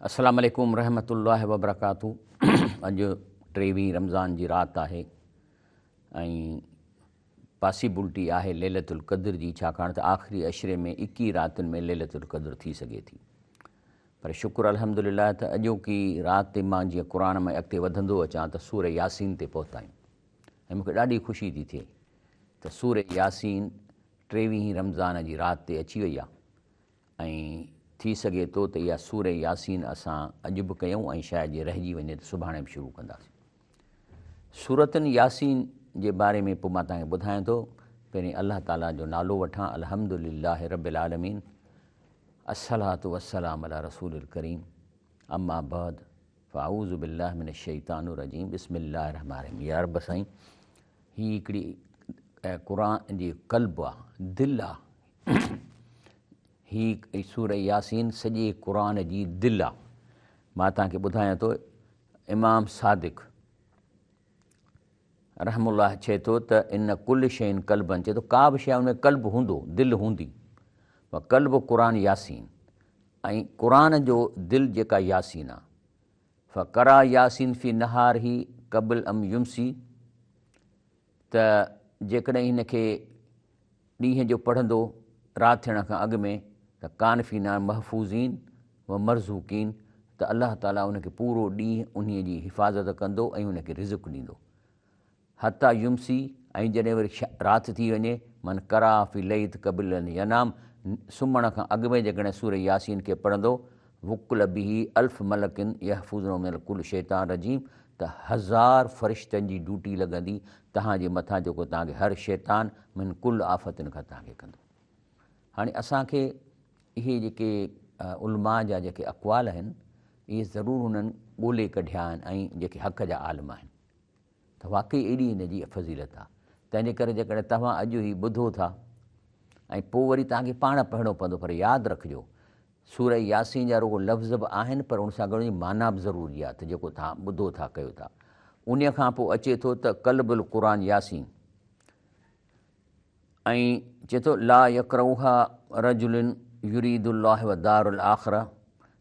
السلام عليڪم رحمة الله وبرڪاته اڄ 23 رمضان جي رات آهي ۽ پاسيبلٽي آهي ليلة القدر جي، ڇاڪاڻ ته آخري عشري ۾ 21 راتن ۾ ليلة القدر ٿي سگهي ٿي. پر شڪر الحمدلله ته اڄوڪي رات تي مان جيئن قرآن ۾ اڳتي وڌندو اچان ته سورة ياسين تي پهتا آهيون ۽ مون کي ڏاڍي خوشي ٿي ٿئي ته سورة ياسين 23 رمضان جي رات تي اچي وئي آهي ۽ ٿي سگهي ٿو ته اها سورة ياسين اسان اڄ به ڪيون ۽ شايد جي رهجي وڃي ته سڀاڻي به شروع ڪنداسين. سورة ياسين جي باري ۾ پوء مان توهان کي ٻڌايان ٿو. پهرين الله تعاليٰ جو نالو وٺان، الحمد لله رب العالمين، الصلاة والسلام علي رسول الڪريم، اما بعد فاعوذ بالله من الشيطان الرجيم، بسم الله الرحمن الرحيم. يا رب سائين، هي هڪڙي قرآن جي قلب آ، دل آ. هي سورة ياسين سڄي قرآن جي دل آ. مان توهان کي ٻڌايان ٿو، امام صادق رحم الله چئي ٿو ته ان ڪل شيء قلبن، چئي ٿو ڪا به شيء ان ۾ قلب هوندو، دل هوندي. و قلب قرآن ياسين، ۽ قرآن جو دل جيڪا ياسين آ. فقرا ياسين في نهاره قبل ام يمسي، ته جيڪڏهن هن کي ڏينهن جو پڙهندو رات ٿيڻ کان اڳ ۾ ته ڪان في نار محفوظين و مرزوقين، ته الله تعاليٰ ان کي پورو ڏينهن انهيء جي حفاظت ڪندو ۽ ان کي رزق ڏيندو. حتيٰ يمسي، ۽ جڏهن وري رات ٿي وڃي، من قرأ في ليت قبل ان ينام، سمهڻ کان اڳ ۾ جيڪڏهن سورة ياسين کي پڙهندو، وڪل به الف ملڪ يحفظونه من ڪل شيطان رجيم، ته 1000 فرشتن جي ڊيوٽي لڳندي توهان جي مٿان، جيڪو توهان کي هر شيطان من ڪل آفتن کان توهان کي ڪندو. هاڻي اسان کي اهي جيڪي علماء جا جيڪي اقوال آهن اهي ضرور انهن ڳولي ڪڍيا آهن ۽ جيڪي حق جا عالم آهن ته واقعي ايڏي هن جي فضيلت آهي. تنهن جي ڪري جيڪڏهن توهان اڄ هي ٻڌو ٿا ۽ پوء وري توهان کي پاڻ پڙهڻو پوندو، پر ياد رکجو سورة ياسين جا رڳو لفظ به آهن پر ان سان گڏ ان جي معنيٰ به ضروري آهي ته جيڪو توهان ٻڌو ٿا ڪيو ٿا. انهيء کان پوء اچي ٿو ته قلب القرآن ياسين ۽ چئي ٿو لا يقرؤها رجل يريد الله والدار الاخرة،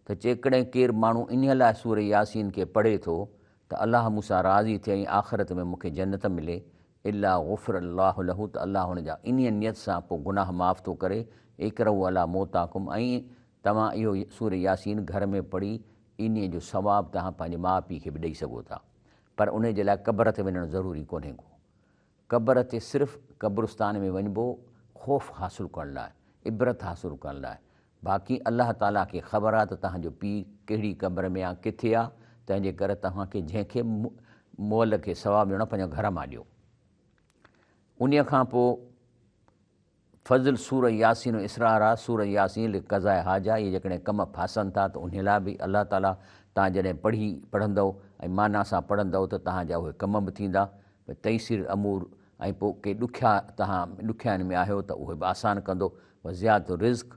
ته جيڪڏهن ڪير ماڻهو انهيء لاء سورة ياسين کي پڙهي ٿو ته الله مون سان راضي ٿئي ۽ آخرت ۾ مون کي جنت ملي، الا غفر الله له، ته الله هن جا انهيء نيت سان پوء گناهه معاف ٿو ڪري، اقرؤ علي موتاڪم، ۽ توهان اهو سورة ياسين گهر ۾ پڙهي انهيء جو ثواب توهان پنهنجي ماء پيء کي به ڏئي سگهو ٿا، پر انهيء جي لاء قبر تي وڃڻ ضروري ڪونهي ڪو. قبر تي صرف قبرستان ۾ وڃبو خوف حاصل ڪرڻ لاء، عبرت حاصل ڪرڻ لاء، باقي الله تعاليٰ کي خبر آ ته توهان جو پيء ڪهڙي قبر ۾ آ، ڪٿي آ، تنهن جي ڪري توهان کي جنهن کي به مئل کي ثواب ڏيڻو آ پنهنجي گهر مان ڏيو. انهيء کان پوء فضل سورة ياسين و اسرارها، سورة ياسين لقضاء حاجه، اهي جيڪڏهن ڪم ڦاسن ٿا ته انهيء لاء به الله تعاليٰ توهان جڏهن پڙهي پڙهندؤ ۽ معنيٰ سان پڙهندؤ ته توهان جا اهي ڪم به ٿيندا، تيسير الامور، ۽ پوء ڪي ڏکيا توهان ڏکيائين ۾ آهيو ته اهي به آسان ڪندو، وزيادت الرزق،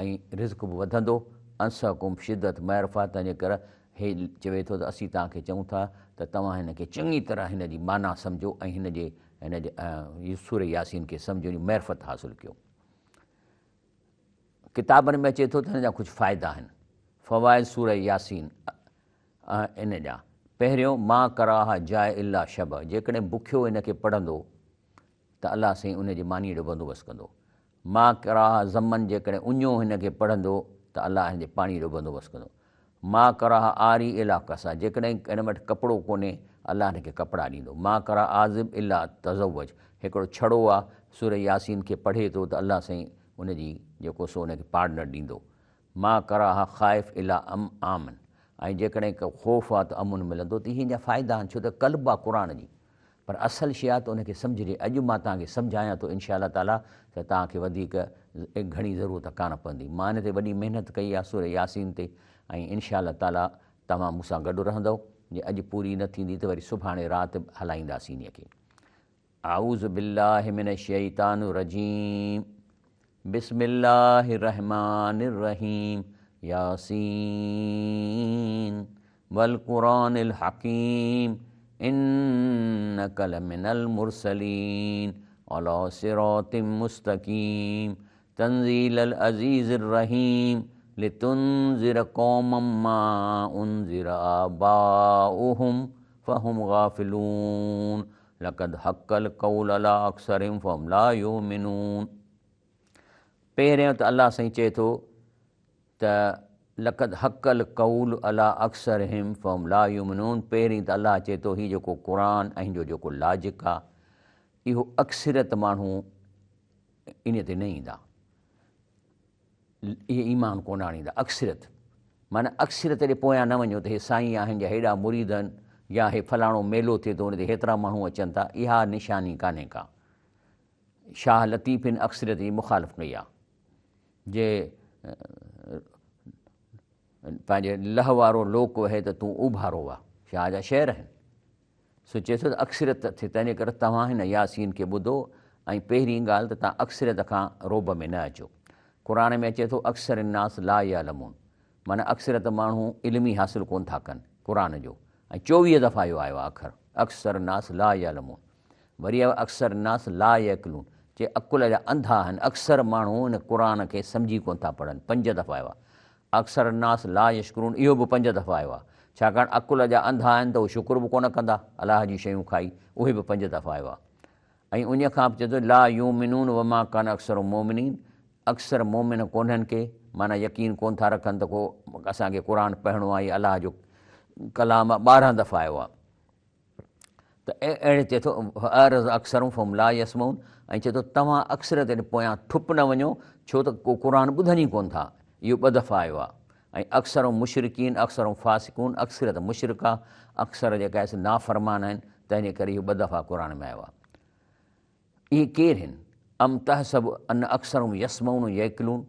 ۽ رزق به وڌندو، انصحڪم بشدت معرفه، تنهنجي ڪري هي چوي ٿو ته اسين توهان کي چئون ٿا ته توهان هن کي چڱي طرح هن جي معنيٰ سمجهو ۽ هن جي هن جي سورة ياسين کي سمجهو ۽ معرفت حاصل ڪيو. ڪتابن ۾ اچي ٿو ته هن جا ڪجهه فائدا آهن. فوائد سورة ياسين ان جا، پهريون، ما قراها جاء الا شبع، جيڪڏهن بکيو هن کي پڙهندو ته الله سائين ان جي مانيء جو بندوبست ڪندو. ما قراها ضمن، جيڪڏهن اڃو هن کي پڙهندو ته الله هن جي پاڻيء جو بندوبست ڪندو. ما قراها عاري الا ڪسا، جيڪڏهن هن وٽ ڪپڙو ڪونهي الله هن کي ڪپڙا ڏيندو. ما قرا عازب الا تزوج، هڪڙو ڇڙو آ سورة ياسين کي پڙهي ٿو ته الله سائين ان جي جيڪو سو ان کي پارٽنر ڏيندو. ما قراها خائف الا ام آمن، ۽ جيڪڏهن ڪو خوف آ ته امن ملندو ته اهي ان جا فائدا آهن ڇو ته قلب آ قرآن جي پر اصل شيء آ ته ان کي سمجهجي. اڄ مان توهان کي سمجهايان ٿو انشاء الله تعاليٰ ته توهان کي وڌيڪ گهڻي ضرورت ڪانه پوندي. مان ان تي وڏي محنت ڪئي آ سورة ياسين تي ۽ انشاء الله تعاليٰ توهان مون سان گڏ رهندؤ. جي اڄ پوري نه ٿيندي ته وري سڀاڻي رات هلائينداسين انهيء کي. اعوذ بالله من الشيطان الرجيم بسم الله الرحمن الرحيم ياسين والقرآن الحڪيم انک لمن المرسلين علي صراط مستقيم تنزيل العزيز الرحيم لتنذر قوما ما انذر آباؤهم فهم غافلون لقد حق القول علي اڪثرهم فهم لا يؤمنون. پهريون ته الله سائين چئي ٿو ته لقد حق القول علي اڪثرهم فهم لا يؤمنون پهرين ته الله چئي ٿو هي جيڪو قرآن ۽ جو جيڪو لاجڪ آ اهو اڪثريت ماڻهو انهي تي نه ايندا اهي ايمان ڪونه آڻيندا اڪثريت معنيٰ اڪثريت جي پويان نه وڃو ته هي سائين آهن يا هيڏا مريد آهن يا هي فلاڻو ميلو ٿئي ٿو ان تي هيترا ماڻهو اچن ٿا اها نشاني ڪانهي ڪا شاهه لطيف ان اڪثريت جي مخالف ڪئي آهي جي پنهنجي لهه وارو لوڪ وهي ته تون اوڀارو وهه شاهه جا شعر آهن سو چئي ٿو ته اڪثريت ٿئي، تنهنجي ڪري توهان هن ياسين کي ٻڌو ۽ پهرين ڳالهه ته توهان اڪثريت کان رعب ۾ نه اچو. قرآن ۾ اچي ٿو اڪثر الناس لا يعلمون معنيٰ اڪثريت ماڻهو علم ئي حاصل ڪونه ٿا ڪن قرآن جو ۽ 24 دفعا اهو آيو آهي اکر اڪثر الناس لا يعلمون وري آيو اڪثر الناس لا يعقلون چي عقل جا انڌا آهن اڪثر ماڻهو هن قرآن کي سمجهي ڪونه ٿا پڙهن پنج دفعا آيو آهي اڪثر الناس لا يشڪرون اهو به پنج دفعا آيو آهي. ڇاڪاڻ عقل جا انڌا آهن ته اهي شڪر به ڪونه ڪندا، الله جون شيون کائي، اهي به پنج دفعا آيو آهي. ۽ انهيء کان به چئي ٿو لا يؤمنون وما ڪان اڪثرهم مؤمنين اڪثر مؤمن ڪونهن ڪي، معنيٰ يقين ڪونه ٿا رکن ته ڪو اسان کي قرآن پڙهڻو آهي يا الله جو ڪلام آهي، 12 دفعا آيو آهي. ته اهڙي چئي ٿو اعرض اڪثرهم فهم لا يسمعون ۽ چئي ٿو توهان اڪثريت جي پويان ٺپ نه وڃو ڇو ته ڪو قرآن ٻڌن ئي ڪونه ٿا اهو ٻه دفعا آيو آهي ۽ اڪثرهم مشرڪين اڪثرهم فاسقون اڪثريت مشرڪ آهي اڪثر جيڪا آهي سي نافرمان آهن تنهن جي ڪري اهو ٻه دفعا قرآن ۾ آيو آهي. اهي ڪير هن؟ ام تحسب ان اڪثرهم يسمعون يعقلون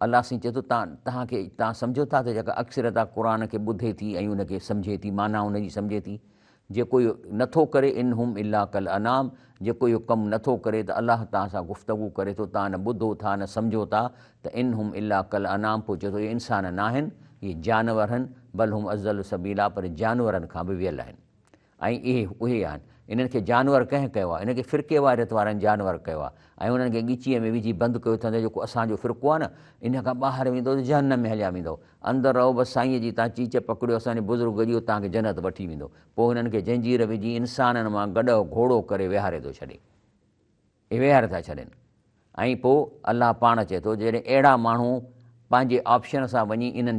الله سائين چئي ٿو توهان کي توهان سمجهو ٿا ته جيڪا اڪثريت آهي قرآن کي ٻڌي ٿي ۽ ان کي سمجهي ٿي معنيٰ ان جي سمجهي ٿي جيڪو اهو نٿو ڪري ان هم الا ڪالانعام جيڪو اهو ڪم نٿو ڪري ته الله توهان سان گفتگو ڪري ٿو توهان نه ٻڌو ٿا نه سمجهو ٿا ته ان هم الا ڪالانعام پوء چئي ٿو اهي انسان ناهن اهي جانور آهن بل هم اضل سبيلا پر جانورن کان به ويل آهن ۽ اهي اهي آهن. انهن کي جانور ڪنهن ڪيو آهي؟ انهن کي فرقيواريت وارن جانور ڪيو آهي ۽ انهن کي ڳچيء ۾ وجهي بند ڪيو اٿن ته جيڪو اسان جو فرقو آهي نه، ان کان ٻاهر ويندؤ ته جهنم ۾ هليا ويندؤ. اندر رهو بس سائينء جي تان چيچ پڪڙيو اسان جي بزرگ جي اهو توهان کي جنت وٺي ويندو. پوء هنن کي جنجير وجهي انسانن مان گڏهه گهوڙو ڪري ويهاري ٿو ڇڏي. اهي ويهاري ٿا ڇڏين ۽ پوء الله پاڻ چئي ٿو جڏهن اهڙا ماڻهو پنهنجي آپشن سان وڃي انهن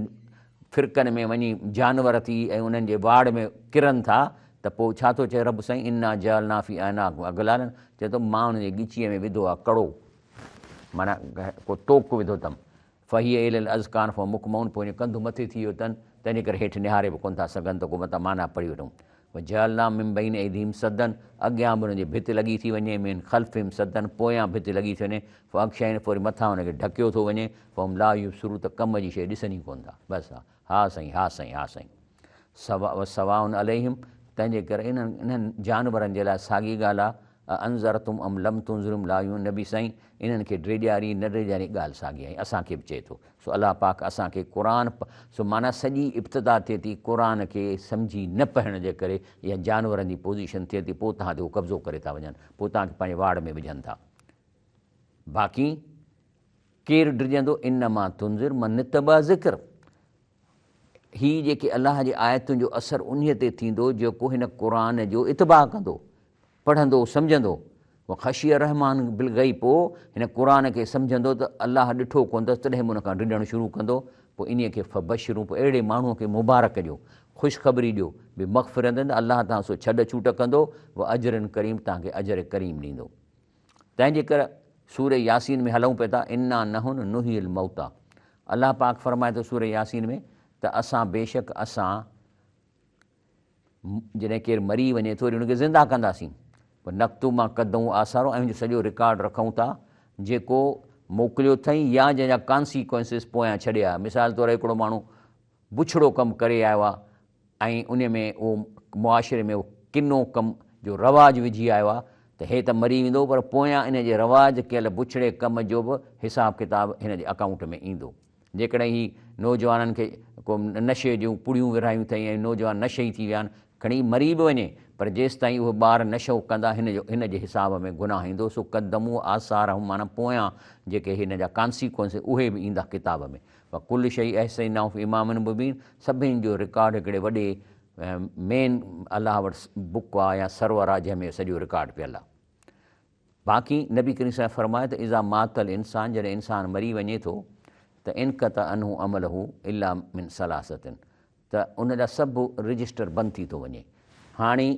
فرقن ۾ وڃي جانور ٿي ۽ انهن جي واڙ ۾ ڪرن ٿا ته پوء ڇا ٿو چئي رب سائين انا جعلنا في اعناقهم اغلالا چئي ٿو مان انهن جي ڳچيء ۾ وڌو آهي ڪڙو معنيٰ ڪو طوق وڌو اٿم فهي الي الاذقان فهم مقمحون پوء وڃي ڪنڌ مٿي ٿي ويو اٿن، تنهنجي ڪري هيٺ نهاري به ڪونه ٿا سگهن ته ڪو متان معنيٰ پڙهي وٺون. وجعلنا من بين ايديهم سدا اڳيان به انهن جي ڀت لڳي ٿي وڃي، من خلفهم سدا پويان ڀت لڳي ٿي وڃي، فاغشيناهم پوء وري مٿان انهن کي ڍڪيو ٿو وڃي، فهم لا يبصرون ته ڪم جي شيء ڏسن ئي ڪونه ٿا. بس ها ها سائين ها سائين ها سائين. سواء سواء عليهم تنهنجي ڪري انهن انهن جانورن جي لاء ساڳي ڳالهه آهي، اانذرتم ام لم تنذرهم لا يؤمنون نبي سائين انهن کي ڊيڄاري نه ڊيڄاري ڳالهه ساڳي آهي اسان کي به چئي ٿو سو الله پاڪ اسان کي قرآن سو معنيٰ سڄي ابتدا ٿئي ٿي قرآن کي سمجهي نه پڙهڻ جي ڪري يا جانورن جي پوزيشن ٿئي ٿي پوء توهان تي هو قبضو ڪري ٿا وڃن پوء توهان کي پنهنجي واڙ ۾ وجهن ٿا باقي ڪير ڊڄندو انما تنذر من اتبع ذڪر هي جيڪي الله جي آيتن جو اثر انهيء تي ٿيندو جيڪو هن قرآن جو اتباع ڪندو، پڙهندو، سمجهندو. وخشي الرحمان بالغيب پوء هن قرآن کي سمجهندو ته الله ڏٺو ڪونه اٿس تڏهن به ان کان ڊڄڻ شروع ڪندو پوء انهيء کي فبشرون پوء اهڙي ماڻهوء کي مبارڪ ڏيو، خوشخبري ڏيو، بمغفرة ته الله توهان سو ڇڏ ڇوٽ ڪندو، واجر ڪريم توهان کي اجر ڪريم ڏيندو. تنهن جي ڪري سورة ياسين ۾ هلون پئي ٿا، انا نحن نحيي الموتيٰ الله پاڪ فرمائي ٿو سورة ياسين ۾ ته اسان بيشڪ اسان جڏهن ڪير مري وڃي ٿو وري ان کي زنده ڪنداسين پوء نڪتب ما قدموا آثارهم ۽ ان جو سڄو رڪارڊ رکون ٿا جيڪو موڪليو اٿئي يا جنهن جا ڪانسيڪوئنسز پويان ڇڏي آيا مثال طور هڪڙو ماڻهو بڇڙو ڪم ڪري آيو آهي ۽ ان ۾ اهو معاشري ۾ اهو ڪنو ڪم جو رواج وجهي آيو آهي ته هي ته مري ويندو پر پويان ان جي رواج ڪيل بڇڙي ڪم جو به حساب ڪتاب هن جي اڪائونٽ ۾ ايندو. جيڪڏهن هي نوجوانن کي ڪو نشي جون پڙيون ورهايون اٿئي ۽ نوجوان نشئي ٿي ويا آهن کڻي مري به وڃي پر جيستائين اهي ٻار نشو ڪندا هن جو هن جي حساب ۾ گناهه ايندو سو قدموا آثارهم معنيٰ پويان جيڪي هن جا ڪانسيڪوئنس اهي به ايندا ڪتاب ۾ وڪل شيء احصيناه في امام مبين سڀني جو رڪارڊ هڪڙي وڏي مين الله وٽ بڪ آ يا سرور آ جنهن ۾ سڄو رڪارڊ پيل آ. باقي نبي ڪريم صلي الله فرمايو ته اذا مات الانسان جڏهن انسان مري وڃي ٿو ته انقطع عنه عمله الا من ثلاثة ته ان جا سڀ رجسٽر بند ٿي ٿو وڃي. هاڻي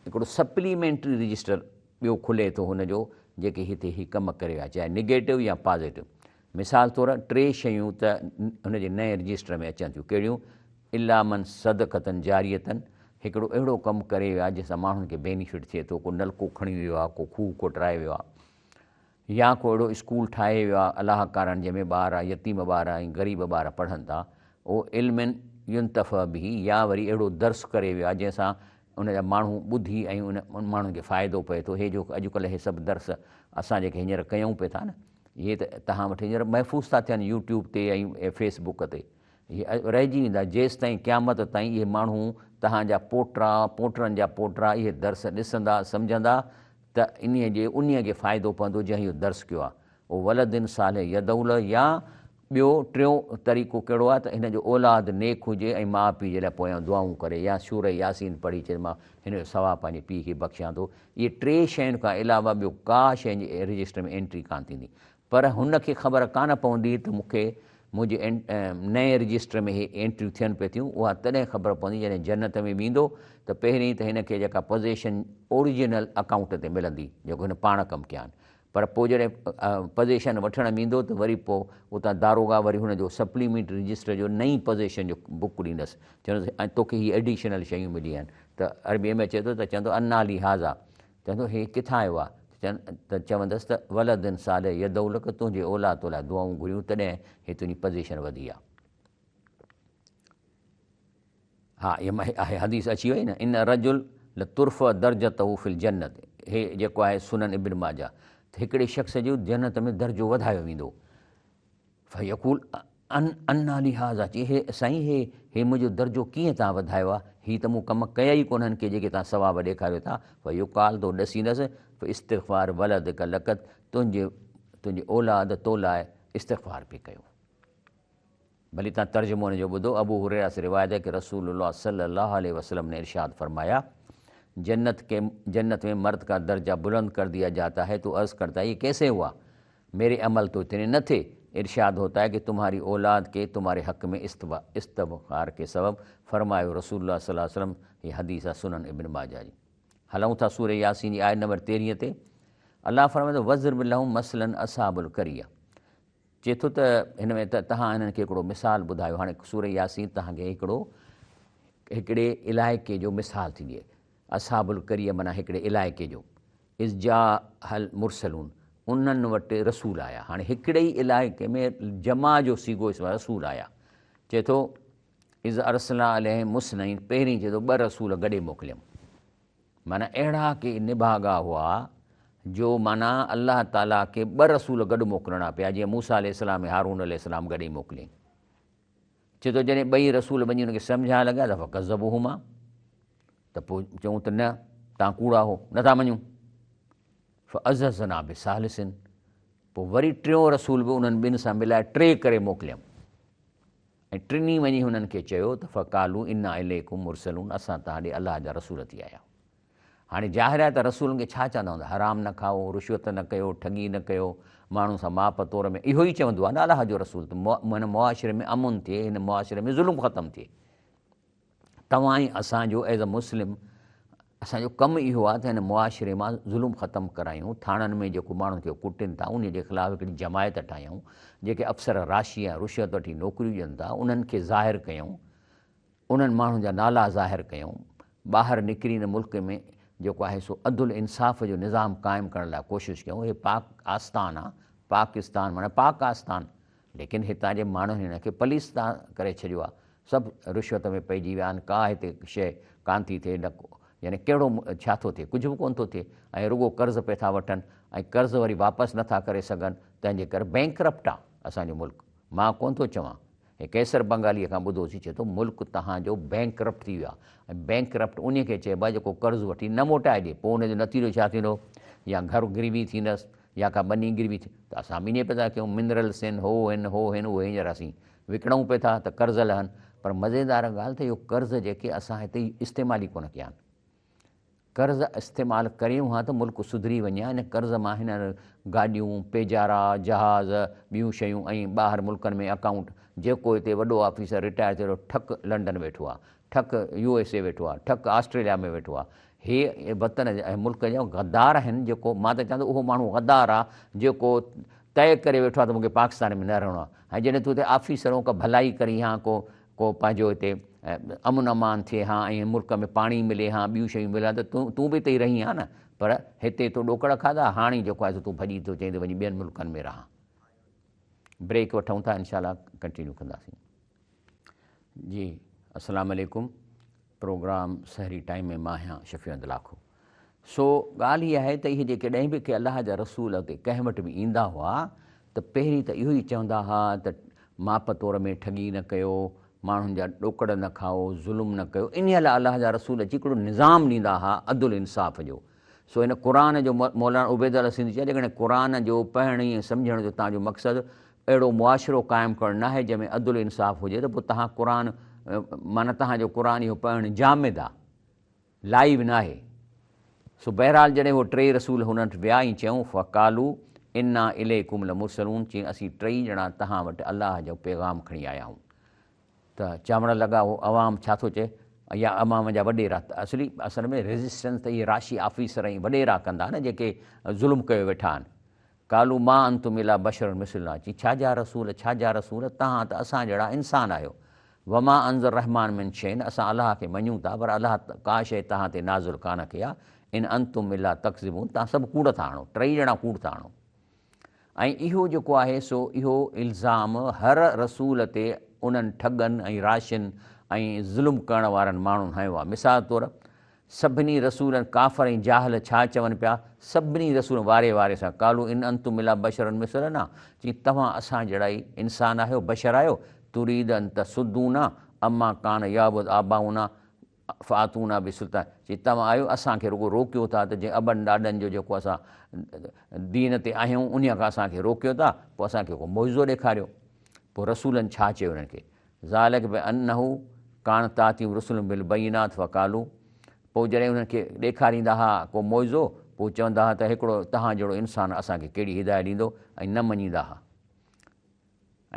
هڪڙو سپليمينٽري رجسٽر ٻيو کلي ٿو هن جو جيڪي هتي هي ڪم ڪري ويا چاهي نگيٽو يا پازيٽو. مثال طور ٽي شيون ته هن جي نئين رجسٽر ۾ اچن ٿيون ڪهڙيون؟ الا من صدقة جارية هڪڙو اهڙو ڪم ڪري ويا جنهن سان ماڻهن کي بينيفٽ ٿئي ٿو ڪو نلڪو کڻي ويو آهي ڪو کوهه کوٽرائي ويو آهي. يا ڪو اهڙو اسڪول ٺاهي ويو آهي الله ڪارڻ جنهن ۾ ٻار يتيم ٻار ۽ غريب ٻار پڙهن ٿا اهو علم ينتفع به يا وري اهڙو درس ڪري ويو آهي جنهن سان ان جا ماڻهو ٻڌي ۽ ان ماڻهن کي فائدو پئي ٿو هي جو اڄڪلهه هي سڀ درس اسان جيڪي هينئر ڪيون پئي ٿا نه اهي ته توهان وٽ هينئر محفوظ ٿا ٿين يوٽيوب تي ۽ فيس بڪ تي اهي رهجي ويندا جيستائين قيامت تائين اهي ماڻهو توهان جا پوٽا پوٽرن جا پوٽا اهي درس ڏسندا سمجهندا ته انهيء جي انهيء کي فائدو پوندو جنهن اهو درس ڪيو آهي. او ولد صالح يدعو له يا ٻيو ٽيون طريقو ڪهڙو آهي ته هن جو اولاد نيڪ هجي ۽ ماء پيء جي لاء پويان دعائون ڪري يا سورة ياسين پڙهي چئي ته مان هن جو ثواب پنهنجي پيء کي بخشيان ٿو. اهي ٽي شين کان علاوه ٻيو ڪا شيء جي رجسٽر ۾ انٽري ڪانه ٿيندي. پر هن کي خبر ڪانه پوندي ته مون کي منهنجي نئين رجسٽر ۾ هي انٽريون ٿين پئي ٿيون، اها تڏهن خبر پوندي جڏهن جنت ۾ ويندو ته پهرين ته هن کي جيڪا پزيشن اوريجنل اڪائونٽ تي ملندي جيڪو هن پاڻ ڪم ڪيا آهن پر پوء جڏهن پزيشن وٺڻ ويندو ته وري پوء اتان داروغا وري هن جو سپليمينٽ رجسٽر جو نئين پزيشن جو بڪ ڏيندس چوندس ۽ توکي هي ايڊيشنل شيون ملي آهن ته عربي ۾ اچي ٿو ته چوندو انا لي هذا چوندو هي ڪٿان آيو آهي؟ ته چوندس ته ولد صالح يدعو لڪ تنهنجي اولاد تو لاء دعائون گهريون تڏهن هي تنهنجي پزيشن وڌي آهي. ها اها حديث اچي وئي نه ان الرجل لترفع درجته في الجنت هي جيڪو آهي سنن ابن ماجه ته هڪڙي شخص جو جنت ۾ درجو وڌايو ويندو فيقول ان انا لي هذا چي هي سائين هي هي منهنجو درجو ڪيئن توهان وڌايو آهي هي ته مون ڪم ڪيا ئي ڪونهن ڪي جيڪي توهان ثواب ڏيکاريو ٿا فيقال تو ڏسيندس استغفار ولدک لک تنهنجي تنهنجي اولاد تو لاء استغفار پئي ڪيو. ڀلي توهان ترجمو ان جو ٻڌو، ابو هريره سے روايت ہے کہ رسول الله صلي الله عليه وسلم نے ارشاد فرمايا، جنت کے جنت میں مرد کا درجہ بلند کر دیا جاتا ہے تو عرض کرتا ہے یہ کیسے ہوا؟ میرے عمل تو اتنے نہ تھے، ارشاد ہوتا ہے کہ تمہاری اولاد کے تمہارے حق میں استغفار کے سبب، فرمايو رسول الله صلي الله عليه وسلم، هي حديث آهي سنن ابن ماجه جي. هلون ٿا سورة ياسين جي آيت نمبر تيرهين تي، الله فرمائي ٿو واضرب لهم مثلا اصحاب القريه چئي ٿو ته هن ۾ ته توهان هنن کي هڪڙو مثال ٻڌايو هاڻي سورة ياسين توهان کي هڪڙو هڪڙي علائقي جو مثال ٿي ڏئي اصحاب القريه معنيٰ هڪڙي علائقي جو اذ جاء المرسلون انهن وٽ رسول آيا هاڻي هڪڙي ئي علائقي ۾ جمع جو صيغو استعمال رسول آيا چئي ٿو اذ ارسلنا عليهم اثنين پهرين چئي ٿو ٻه رسول گڏي موڪليم معنيٰ اهڙا ڪي نڀاڳا هئا جو معنيٰ الله تعاليٰ کي ٻه رسول گڏ موڪلڻا پيا جيئن موسيٰ عليه السلام ۽ هارون عليه السلام گڏ ئي موڪليائين. چئي ٿو جڏهن ٻئي رسول وڃي ان کي سمجهائڻ لڳا ته فڪذبوهما ته پوء چئون ته نه توهان ڪوڙا هو نٿا مڃون. فعززنا بثالث پوء وري ٽيون رسول به انهن ٻن سان ملائي ٽي ڪري موڪليم. ۽ ٽنهي وڃي هنن کي چيو ته فقالوا انا اليڪم مرسلون اسان توهان ڏي الله جا رسول ٿي آيا آهيون. هاڻي ظاهر آهي ته رسولن کي ڇا چوندا هوندا؟ حرام نه کائو، رشوت نه ڪيو، ٺڳي نه ڪيو، ماڻهن سان ماپ تور ۾ اهو ئي چوندو آهي نه الله جو رسول ته هن معاشري ۾ امن ٿئي، هن معاشري ۾ ظلم ختم ٿئي. توهان ۽ اسان جو ايز اي مسلم اسان جو ڪم اهو آهي ته هن معاشري مان ظلم ختم ڪرايون، ٿاڻن ۾ جيڪو ماڻهن کي ڪٽين ٿا انهي جي خلاف هڪڙي جماعت ٺاهيون، جيڪي افسر راشي ۽ رشوت وٺي نوڪريون ڏين ٿا انهن کي ظاهر ڪيون، انهن ماڻهن جا نالا ظاهر ڪيون، ٻاهر نڪري هن ملڪ ۾ جيڪو آهي سو عدل انصاف جو نظام قائم ڪرڻ لاء ڪوشش ڪيون، هي پاڪ آستان آهي، پاڪستان معنيٰ پاڪ آستان، ليڪن هتان جي ماڻهن هن کي پليستان ڪري ڇڏيو آهي، سڀ رشوت ۾ پئجي ويا آهن، ڪا هتي شيء ڪانه ٿي ٿئي، نه يعني ڪهڙو ڇا ٿو ٿئي، ڪجهه به ڪونه ٿو ٿئي ۽ رڳو قرض پئي ٿا وٺن ۽ قرض وري واپس نه ٿا ڪري سگهن، تنهن جي ڪري بينڪ رپٽ آهي اسان جو ملڪ، مان ڪونه ٿو چوان، هي قيصر بنگاليء کان ٻڌوسين، چئي ٿو ملڪ توهان جو بينڪ رپٽ ٿي ويو آهي ۽ بينڪ رپٽ انهيء کي چئبو آهي جيڪو قرض وٺي نه موٽائي ڏئي، پوء ان جو نتيجو ڇا ٿيندو؟ يا گهر گروي ٿيندس يا ڪا ٻني گروي ٿي ته اسان به ائين پيا ٿا ڪيون، منرلس هن، هو هن، هو هن، اهي هينئر اسين وڪڻون پئي ٿا ته قرض لهن پر مزيدار ڳالهه ته اهو قرض جيڪي اسان هتي استعمال ئي ڪونه ڪيا آهن. قرض استعمال ڪريون ها ته ملڪ سڌري وڃي ها، ان قرض مان هنن گاڏيون، پيجارا، جهاز، ٻيون شيون ۽ ٻاهر ملڪن ۾ اڪائونٽ، جيڪو هتي وڏو آفيسر رٽائر ٿيو ٺڪ لنڊن ويٺو آ، ٺڪ يو ايس اي ويٺو آ، ٺڪ آسٽريليا ۾ ويٺو آ. هي وطن جا ۽ ملڪ جا غدار آهن جيڪو مان ته چوان ٿو اهو ماڻهو غدار آ جيڪو طئي ڪري ويٺو آ ته مونکي پاڪستان ۾ نه رهڻو آ ۽ جڏهن تون هتي آفيسر هون ڪا ڀلائي ڪرين ها ڪو ڪو پنهنجو هتي امن امان ٿئي ها ۽ ملڪ ۾ پاڻي ملي ها ٻيون شيون ملن ها ته تون تون به هتي ئي رهين ها نه پر هتي تو ڏوڪڙ کاڌا هاڻي جيڪو آهي سو تون ڀڄي ٿو چئين ته وڃي ٻين ملڪن ۾ رهان. بريڪ وٺون ٿا انشاء الله ڪنٽينيو ڪنداسين. جي السلام عليڪم پروگرام سحري ٽائيم ۾ مان آهيان شفيع احمد لاکو. سو ڳالهه هيء آهي ته اهي جيڪڏهن به ڪي الله جا رسول اتي ڪنهن وٽ به ايندا هئا ته پهرين ته اهو ئي چوندا ها ته ماپ تور ۾ ٺڳي نه ڪيو، ماڻهن جا ڏوڪڙ نه کائو، ظلم نه ڪيو، انهيء لاء الله جا رسول اچي هڪڙو نظام ڏيندا ها عدل انصاف جو. سو هن قرآن جو مولانا عبيدالله سنڌي چيو جيڪڏهن قرآن جو پڙهڻ ۽ سمجهڻ جو توهان جو مقصد اهڙو معاشرو قائم ڪرڻ ناهي جنهن ۾ عدل انصاف هجي ته پوء توهان قرآن معنيٰ توهان جو قرآن اهو پڙهڻ جامد آهي. لائيو ناهي. سو بهرحال جڏهن هو ٽيئي رسول هنن وٽ ويا ۽ چيائون فقالوا انا اليڪم لمرسلون چيائين اسين ٽيئي ڄڻا توهان وٽ الله جو پيغام کڻي آيا آهيون ته چوڻ لڳا هو عوام ڇا ٿو چئي يا عوام جا وڏيرا ته اصلي اصل ۾ ريزسٽنس ته اهي راشي آفيسر ۽ وڏيرا ڪندا نه جيڪي ظلم ڪيو ويٺا آهن قالوا ما انتم الا بشر مثلنا چي ڇا جا رسول ڇا جا رسول توهان ته اسان جهڙا انسان آهيو وما انزل الرحمان من شيء اسان الله کي مڃون ٿا پر الله ڪا شيء توهان تي نازل ڪانه ڪئي آهي ان انتم الا تڪذبون توهان سڀ ڪوڙ ٿا هڻو ٽئي ڄڻا ڪوڙ ٿا هڻو ۽ اهو جيڪو آهي سو اهو الزام هر رسول تي انهن ٺڳن ۽ راشين ۽ ظلم ڪرڻ وارن ماڻهن هنيو آهي مثال طور سڀني رسولن ڪافر ۽ جاهل ڇا چون پيا؟ سڀني رسولن واري واري سان قالوا ان انتم الا بشر مثلنا چي توهان اسان جهڙا ئي انسان آهيو، بشر آهيو، تريد ان تصدونا عما ڪان يعبد آباؤنا فاتونا بسلطان چي توهان آهيو اسان کي رڳو روڪيو ٿا ته جنهن ابن ڏاڏن جو جيڪو اسان دين تي آهيون انهيء کان اسان کي روڪيو ٿا پوء اسان کي ڪو معجزو ڏيکاريو. پوء رسولن ڇا چيو انهن کي؟ ذلک بانه ڪانت تاتيهم رسلهم بالبينات فقالوا پوء جڏهن انهن کي ڏيکاريندا ها ڪو معجزو پوء چوندا ها ته هڪڙو توهان جهڙو انسان اسان کي ڪهڙي هدايت ڏيندو ۽ نه مڃيندا ها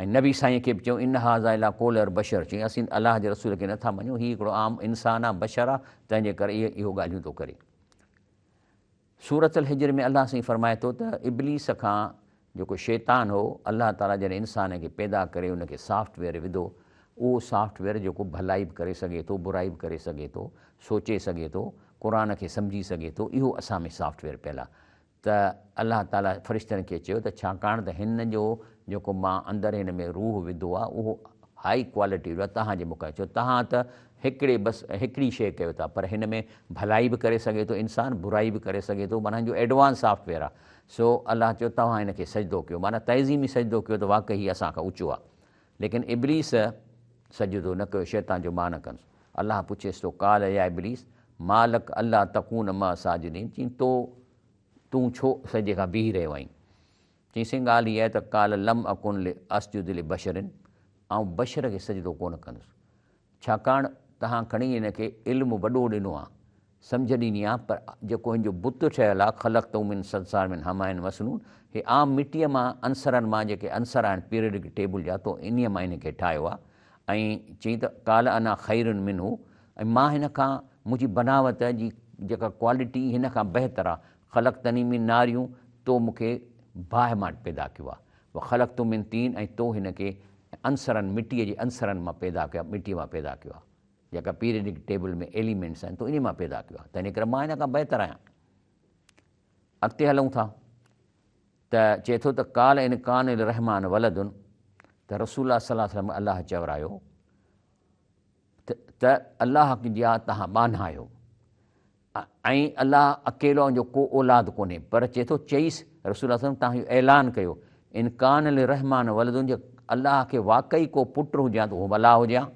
۽ نبي سائين کي به چيو ان هذا الا قول البشر چيائين اسين الله جي رسول کي نٿا مڃون هي هڪڙو عام انسان آ بشر آ تنهن جي ڪري اهو ڳالهيون ٿو ڪري. سورة الحجر ۾ الله سائين فرمائي ٿو ته ابليس کان جيڪو شيطان هو الله تعالي جڏهن انسان کي پيدا ڪري ان کي سافٽ ويئر وڌو اهو سافٽ ويئر جيڪو ڀلائي به ڪري سگهي ٿو برائي به ڪري سگهي ٿو سوچي سگهي ٿو قرآن کي سمجهي سگهي ٿو اهو اسان ۾ سافٽ ويئر پيل آهي ته الله تعالي فرشتن کي چيو ته ڇاڪاڻ ته هن جو جيڪو مان اندر هن ۾ روح وڌو آهي اهو هائي ڪوالٽي جو آهي توهان جي مقابلي ڇو توهان ته هڪڙي بس هڪڙي شيء ڪيو ٿا پر هن ۾ ڀلائي به ڪري سگهي ٿو انسان برائي به ڪري سگهي ٿو معنيٰ هن جو ايڊوانس سافٽ ويئر آهي سو الله چيو توهان هن کي سجدو ڪيو معنيٰ تعظيمي سجدو ڪيو ته واقعي هي اسان کان اوچو آهي ليڪن ابليس سجدو نه ڪيو شيطان جو مان نه ڪندس الله پڇيس ٿو قال يا ابليس ما لڪ الا تڪون مع الساجدين چين تو تون ڇو سجدي کان بيهي رهيو آهين چيائين سائين ڳالهه هيء آهي ته قال لم اڪن لاسجد لبشر آئون بشر کي سجدو ڪونه ڪندس ڇاڪاڻ توهان کڻي هن کي علم وڏو ڏنو آهي سمجهه ڏني آهي پر جيڪو هن جو بت ٺهيل آهي خلقته من صلصال من حماء مسنون هي عام مٽيء مان عنصرن مان جيڪي عنصر آهن پيريڊڪ ٽيبل جا تو انهيء مان هن کي ٺاهيو آهي ۽ چيائين ته قال انا خير منه ۽ مان هن کان منهنجي بناوت جي جيڪا ڪوالٽي هن کان بهتر آهي خلقتني من نار تو مون کي باهه مان پيدا ڪيو آهي، وخلقته من طين ۽ تو هن کي عنصرن، مٽيء جي عنصرن، مان پيدا ڪيو آهي، مٽيء مان پيدا ڪيو آهي، جيڪا پيريڊڪ ٽيبل ۾ ايليمينٽس آهن، تو انهي مان پيدا ڪيو آهي، تنهنجي ڪري مان هن کان بهتر آهيان. اڳتي هلون ٿا ته چئي ٿو ته قال ان ڪان للرحمان ولد ته رسول الله صلي الله عليه وسلم الله چورايو ته الله جا توهان ٻانها آهيو ۽ الله اڪيلو ان جو ڪو اولاد ڪونهي پر چئي ٿو چئيس رسول الله صلعم توهان اهو اعلان ڪيو ان ڪان للرحمان ولد جي الله کي واقعي ڪو پٽ هجي ها ته اهو به الله هجي ها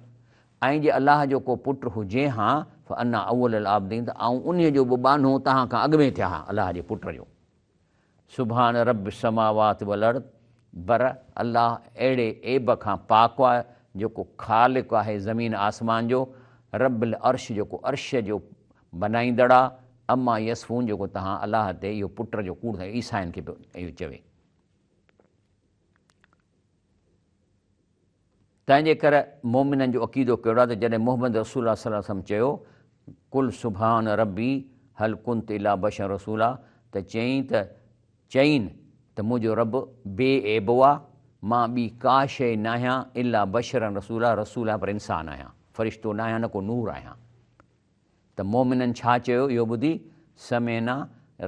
۽ جي الله جو ڪو پٽ هجي ها فانا اول العابدين ته آئون انهي جو به ٻانهو توهان کان اڳ ۾ ٿيان ها الله جي پٽ جو. سبحان رب السماوات والارض بر الله اهڙي عيب کان پاڪ آهي جيڪو خالق آهي زمين آسمان جو، رب العرش جيڪو عرش جو بنائيندڙ آ، عما يصفون جيڪو توهان الله تي اهو پٽ جو ڪوڙ ٿا عيسائين کي پيو اهو چوي. تنهن جي ڪري مؤمنن جو عقيدو ڪهڙو آهي ته جڏهن محمد رسول الله صلي الله عليه وسلم چيو، قل سبحان ربي هل ڪنت الا بشرا رسولا ته چيائين ته چئين ته منهنجو رب بي عيبو آ، مان ٻي ڪا شيء ناهيان الا بشرا رسولا، رسول آهيان پر انسان آهيان، فرشتو ناهيان نه ڪو نور آهيان. ته مؤمنن ڇا چيو اهو ٻڌي، سمعنا،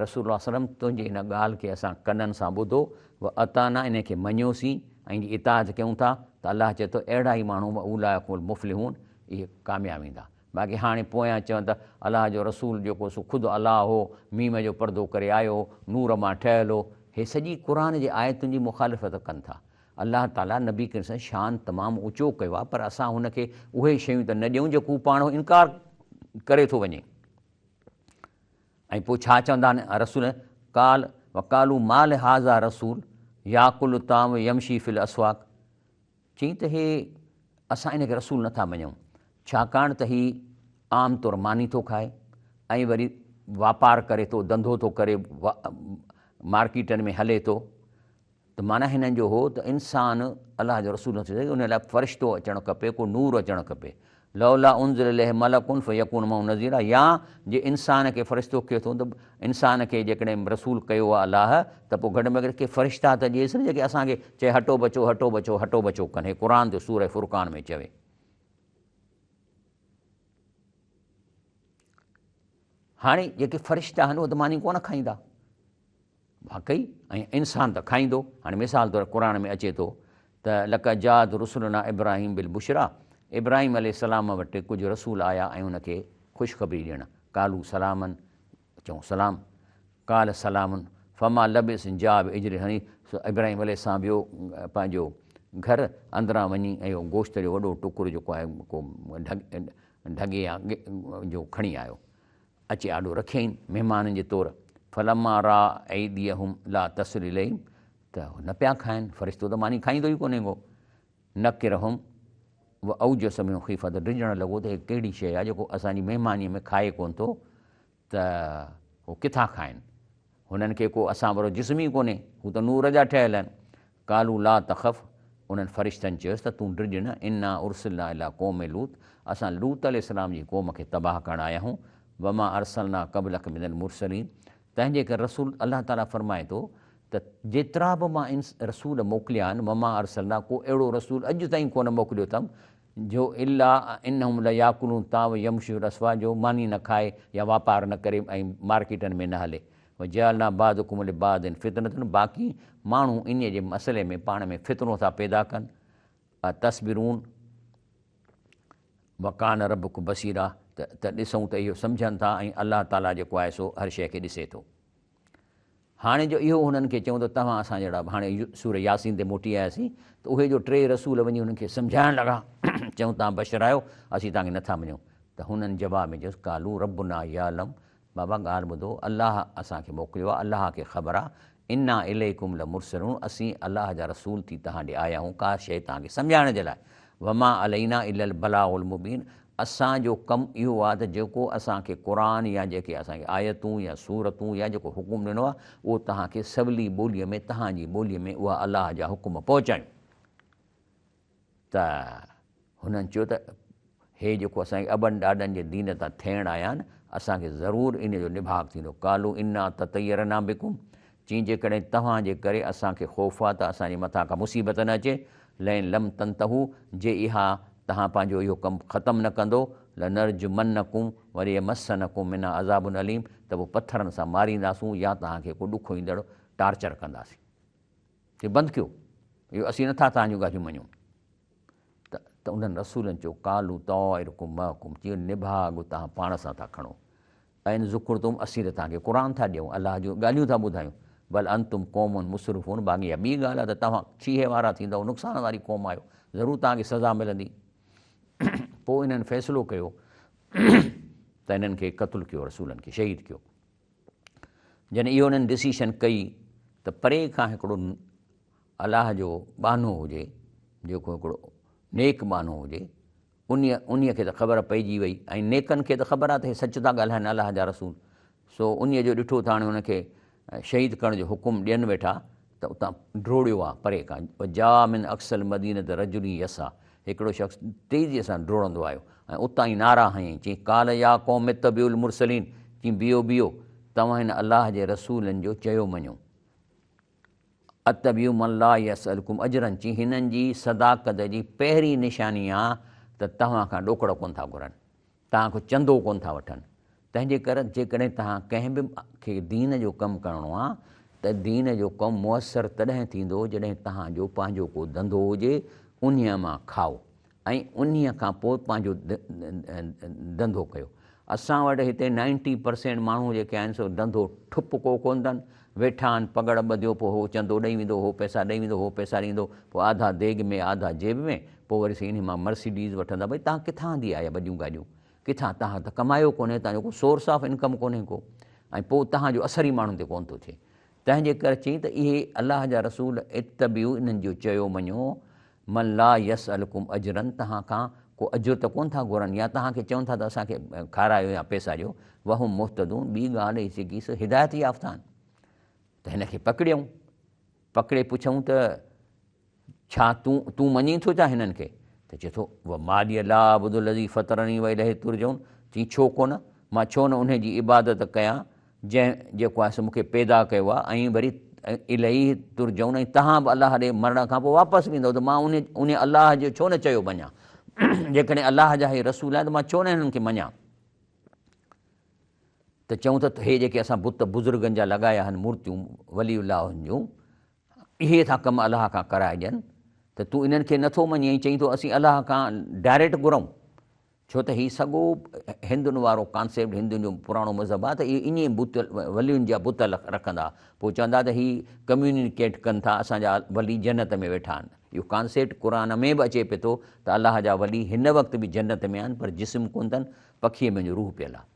رسول الله صلعم تنهنجي هن ڳالهه کي اسان ڪنن سان ٻڌو، و اطعنا انهي کي مڃيوسين ۽ ان جي اطاعت ڪيون ٿا، ته الله چئي ٿو اهڙا ئي ماڻهو و اولئک هم المفلحون اهي ڪامياب ويندا. باقي هاڻي پويان چون ته الله جو رسول جيڪو سو خود الله هو، ميم جو پردو ڪري آيو هو، نور مان ٺهيل هو، هي سڄي قرآن جي آيتن جي مخالفت ڪن ٿا. الله تعاليٰ نبي ڪريم صلعم شان تمام اوچو ڪيو آهي پر اسان هن کي اهي شيون ته نه ڏيون جيڪو هو پاڻ انڪار ڪري ٿو وڃي. ۽ پوء ڇا چوندا آهن رسول قال وقالوا ما لهذا رسول ياڪل الطعام ويمشي في الاسواق چيائين ته هي اسان ان کي رسول نٿا مڃون ڇاڪاڻ ته هي عام طور ماني ٿو کائي ۽ وري واپار ڪري ٿو ڌنڌو ٿو ڪري مارڪيٽن ۾ هلي ٿو ته معنيٰ هنن جو هو ته انسان الله جو رسول نه ٿي سگهي ان لاء فرشتو اچڻ کپي ڪو نور اچڻ کپي لولا انزل اليه ملڪ فيڪون معه نذيرا يا جي انسان کي فرشتو ڪيو اٿئون ته انسان کي جيڪڏهن رسول ڪيو آهي الله ته پوء گهٽ ۾ گهٽ ڪي فرشتا ته ڏيس نه جيڪي اسان کي چئي هٽو بچو هٽو بچو هٽو بچو ڪن هي قرآن جو سوره فرقان ۾ چوي. هاڻي جيڪي فرشتا آهن اهي ته ماني ڪونه کائيندا واقعي ۽ انسان ته کائيندو. هاڻي مثال طور قرآن ۾ اچي ٿو ته لقد جاءت رسلنا ابراهيم بالبشريٰ ابراهيم عليه السلام وٽ ڪجهه رسول آيا ۽ ان کي خوشخبري ڏيڻ قالوا سلاما چئون سلام قال سلام فما لبث ان جاء بعجل حنيذ سو ابراهيم عليه السلام ويو پنهنجو گهر اندران وڃي ۽ اهو گوشت جو وڏو ٽڪر جيڪو آهي ڪو ڍڳي يا جو کڻي آيو اچي آڏو رکيائين مهمانن جي طور، فلما راء ايديهم لا تصل اليهم ته هو نه پيا کائن، فرشتو ته ماني کائيندو ئي ڪونهي ڪو، نڪرهم واوجس منهم خيفة ته ڊڄڻ لڳو ته هي ڪهڙي شيء آهي جيڪو اسان جي مهمانيء ۾ کائي ڪونه ٿو ته هو ڪٿان کائن، هنن کي ڪو اسان وارو جسم ئي ڪونهي، هو ته نور جا ٺهيل آهن. قالوا لا تخف، انهن فرشتن چيس ته تون ڊڄ نه، انا ارسلنا الي قوم لوط، اسان لوط عليه السلام جي قوم کي تباهه ڪرڻ آيا آهيون، وما ارسلنا قبلک من المرسلين، تنهن جي ڪري رسول الله تعالي فرمائي ٿو ته جيترا به مان رسول موڪليا آهن، وما ارسلنا ڪو اهڙو رسول اڄ تائين ڪونه موڪليو اٿم جو الا انهم لياڪلون الطعام ويمشون في الاسواق جو ماني نه کائي يا واپار نه ڪري ۽ مارڪيٽن ۾ نه هلي وجعلنا بعضڪم لبعض فتنة باقي ماڻهو انهيء جي مسئلي ۾ پاڻ ۾ فتنو ٿا پيدا ڪن اتصبرون وڪان ربڪ بصيرا ته ڏسون ته اهو سمجهن ٿا ۽ الله تعاليٰ جيڪو آهي سو هر شيء کي ڏسي ٿو. هاڻي جو اهو هنن کي چئون ته توهان اسان جهڙا هاڻي سورة ياسين تي موٽي آياسين ته اهي جو ٽي رسول وڃي هنن کي سمجهائڻ لڳا چئون توهان بشر آهيو اسين توهان کي نٿا مڃون ته هنن جواب ۾ چيس قالوا ربنا يعلم بابا ڳالهه ٻڌو الله اسان کي موڪليو آهي الله کي خبر آهي انا اليڪم لمرسلون اسين الله جا رسول ٿي توهان ڏي آيا آهيون ڪا شيء توهان کي سمجهائڻ جي لاء وما علينا الا البلاغ المبين اسان جو ڪم اهو آهي ته جيڪو اسان کي قرآن يا جيڪي اسان کي آيتون يا سورتون يا جيڪو حڪم ڏنو آهي اهو توهان کي سولي ٻوليء ۾ توهان جي ٻوليء ۾ اها الله جا حڪم پهچايون. ته هنن چيو ته هي جيڪو اسان کي ابن ڏاڏن جي دين تان ٿيڻ آيا آهن اسان کي ضرور ان جو نڀاڳ ٿيندو. قالوا انا تطيرنا بڪم چيائين جيڪڏهن توهان جي ڪري اسان کي خوف آهي ته اسان جي مٿان ڪا مصيبت نه اچي، لئن لم تنتهو جي اها توهان پنهنجو اهو ڪم ختم نه ڪندو، لنرجمنڪم وليمسنڪم منا عذاب اليم ته پوء پٿرن سان مارينداسون يا توهان کي ڪو ڏکوئيندڙ ٽارچر ڪنداسين. چي بند ڪيو اهو اسين نٿا توهان جون ڳالهيون مڃون. ته انهن رسولن چيو قالوا طائرڪم معڪم چيو نڀاڳ توهان پاڻ سان ٿا کڻو. ائن ذڪرتم اسين ته توهان کي قرآن ٿا ڏيون، الله جون ڳالهيون ٿا ٻڌايون، بل انتم قوم مسرفون باقي اها ٻي ڳالهه آهي ته توهان ڇيهي وارا ٿيندؤ، نقصان واري قوم آهيو، ضرور توهان کي سزا ملندي. پوء انهن فيصلو ڪيو ته انهن کي قتل ڪيو، رسولن کي شهيد ڪيو. جڏهن اهو انهن ڊسيشن ڪئي ته پري کان هڪڙو الله جو ٻانهو هجي، جيڪو هڪڙو نيڪ ٻانهو هجي، انهيء انهيء کي ته خبر پئجي وئي ۽ نيڪن کي ته خبر آهي ته هي سچ ٿا ڳالهائن الله جا رسول، سو انهيء جو ڏٺو ته هاڻي هن کي شهيد ڪرڻ جو حڪم ڏين ويٺا ته اتان ڊوڙيو آ پري کان، وجاء من اقصي المدينة رجل يسعي، هڪڙو شخص تيزيء سان ڊوڙندو آيو ۽ اتان ئي نعرا هنيائين، چيائين، قال يا قوم اتبعوا المرسلين، چيائين، بيهو بيهو، توهان هن الله جي رسولن جو چيو مڃو. اتبعوا من لا يسألڪم اجرا، چيائين، هنن جي صداقت جي پهرين نشاني آ ته توهان کان ڏوڪڙ ڪونه ٿا گهرن. توهان کان چندو ڪونه ٿا وٺن، تنهنجي ڪري جيڪڏهن توهان ڪنهن به کي دين جو ڪم ڪرڻو آ ته دين جو ڪم مؤثر تڏهن ٿيندو جڏهن توهان جو پنهنجو ڪو ڌنڌو هجي، انهيء مان کائو ۽ انهيء کان پوء پنهنجو ڌنڌو ڪيو. اسان وٽ هتي نائنٽي پرسينٽ ماڻهو جيڪي آهن سو ڌنڌو ٺپ ڪو ڪونه اٿن، ويٺا آهن پڳڙ ٻڌيو پوء هو چندو ڏئي ويندو، هو پئسا ڏئي ويندو، هو پئسا ڏيندو، پوء آڌا ديڳ ۾ آڌا جيب ۾، پوء وري سائين انهي مان مرسيڊيز وٺندا، ڀئي تهان ڪٿان آندي آهي اها وڏيون گاڏيون، ڪٿان، تهان ته ڪمايو ڪونهي، تهان جو ڪو سورس آف انڪم ڪونهي ڪو، ۽ پوء تهان جو اثر ئي ماڻهن تي ڪونه ٿو ٿئي. تنهن جي ڪري چيائين ته اهي الله جا رسول اتبعو انهن جو چيو مڃو، من لا يسألڪم اجرا توهان کان ڪو اجر ته ڪونه ٿا گهرن يا توهان کي چون ٿا ته اسان کي کارايو يا پئسا ڏيو، وهم مهتدون ٻي ڳالهه هي جيڪي سو هدايت يافته آهن. ته هن کي پڪڙيائون، پڪڙي پڇيائون ته ڇا تون تون مڃين ٿو ڇا هنن کي؟ ته چئي ٿو وما لي لا اعبد الذي فطرني واليه ترجعون چئي ڇو ڪونه مان ڇو نه انهي جي عبادت ڪيان جنهن جيڪو آهي سو مون کي پيدا ڪيو آهي ۽ وري اليه ترجعون ۽ توهان به الله ڏي مرڻ کان پوء واپس ويندؤ ته مان انهي الله جو ڇو نه چيو مڃان جيڪڏهن الله جا هي رسول آهن ته مان ڇو نه هنن کي مڃان ته چئون ته هي جيڪي اسان بت بزرگن جا لڳايا آهن مورتيون ولي الله جون اهي ٿا ڪم الله کان ڪرائي ڏين ته تون انهن کي نٿو مڃين ۽ چئين ٿو اسين الله کان ڊائريڪٽ گهرون ڇو ته هي سڳو هندن وارو ڪانسيپٽ هندن جو پراڻو مذهب آهي ته اهي ائين بت ولين جا بت رکندا پوء چوندا ته هي ڪميونيڪيٽ ڪن ٿا اسان جا ولي جنت ۾ ويٺا آهن اهو ڪانسيپٽ قرآن ۾ به اچي پئي ٿو ته الله جا ولي هن وقت به جنت ۾ آهن پر جسم ڪونه اٿن پکيء ۾ جو روح پيل آهي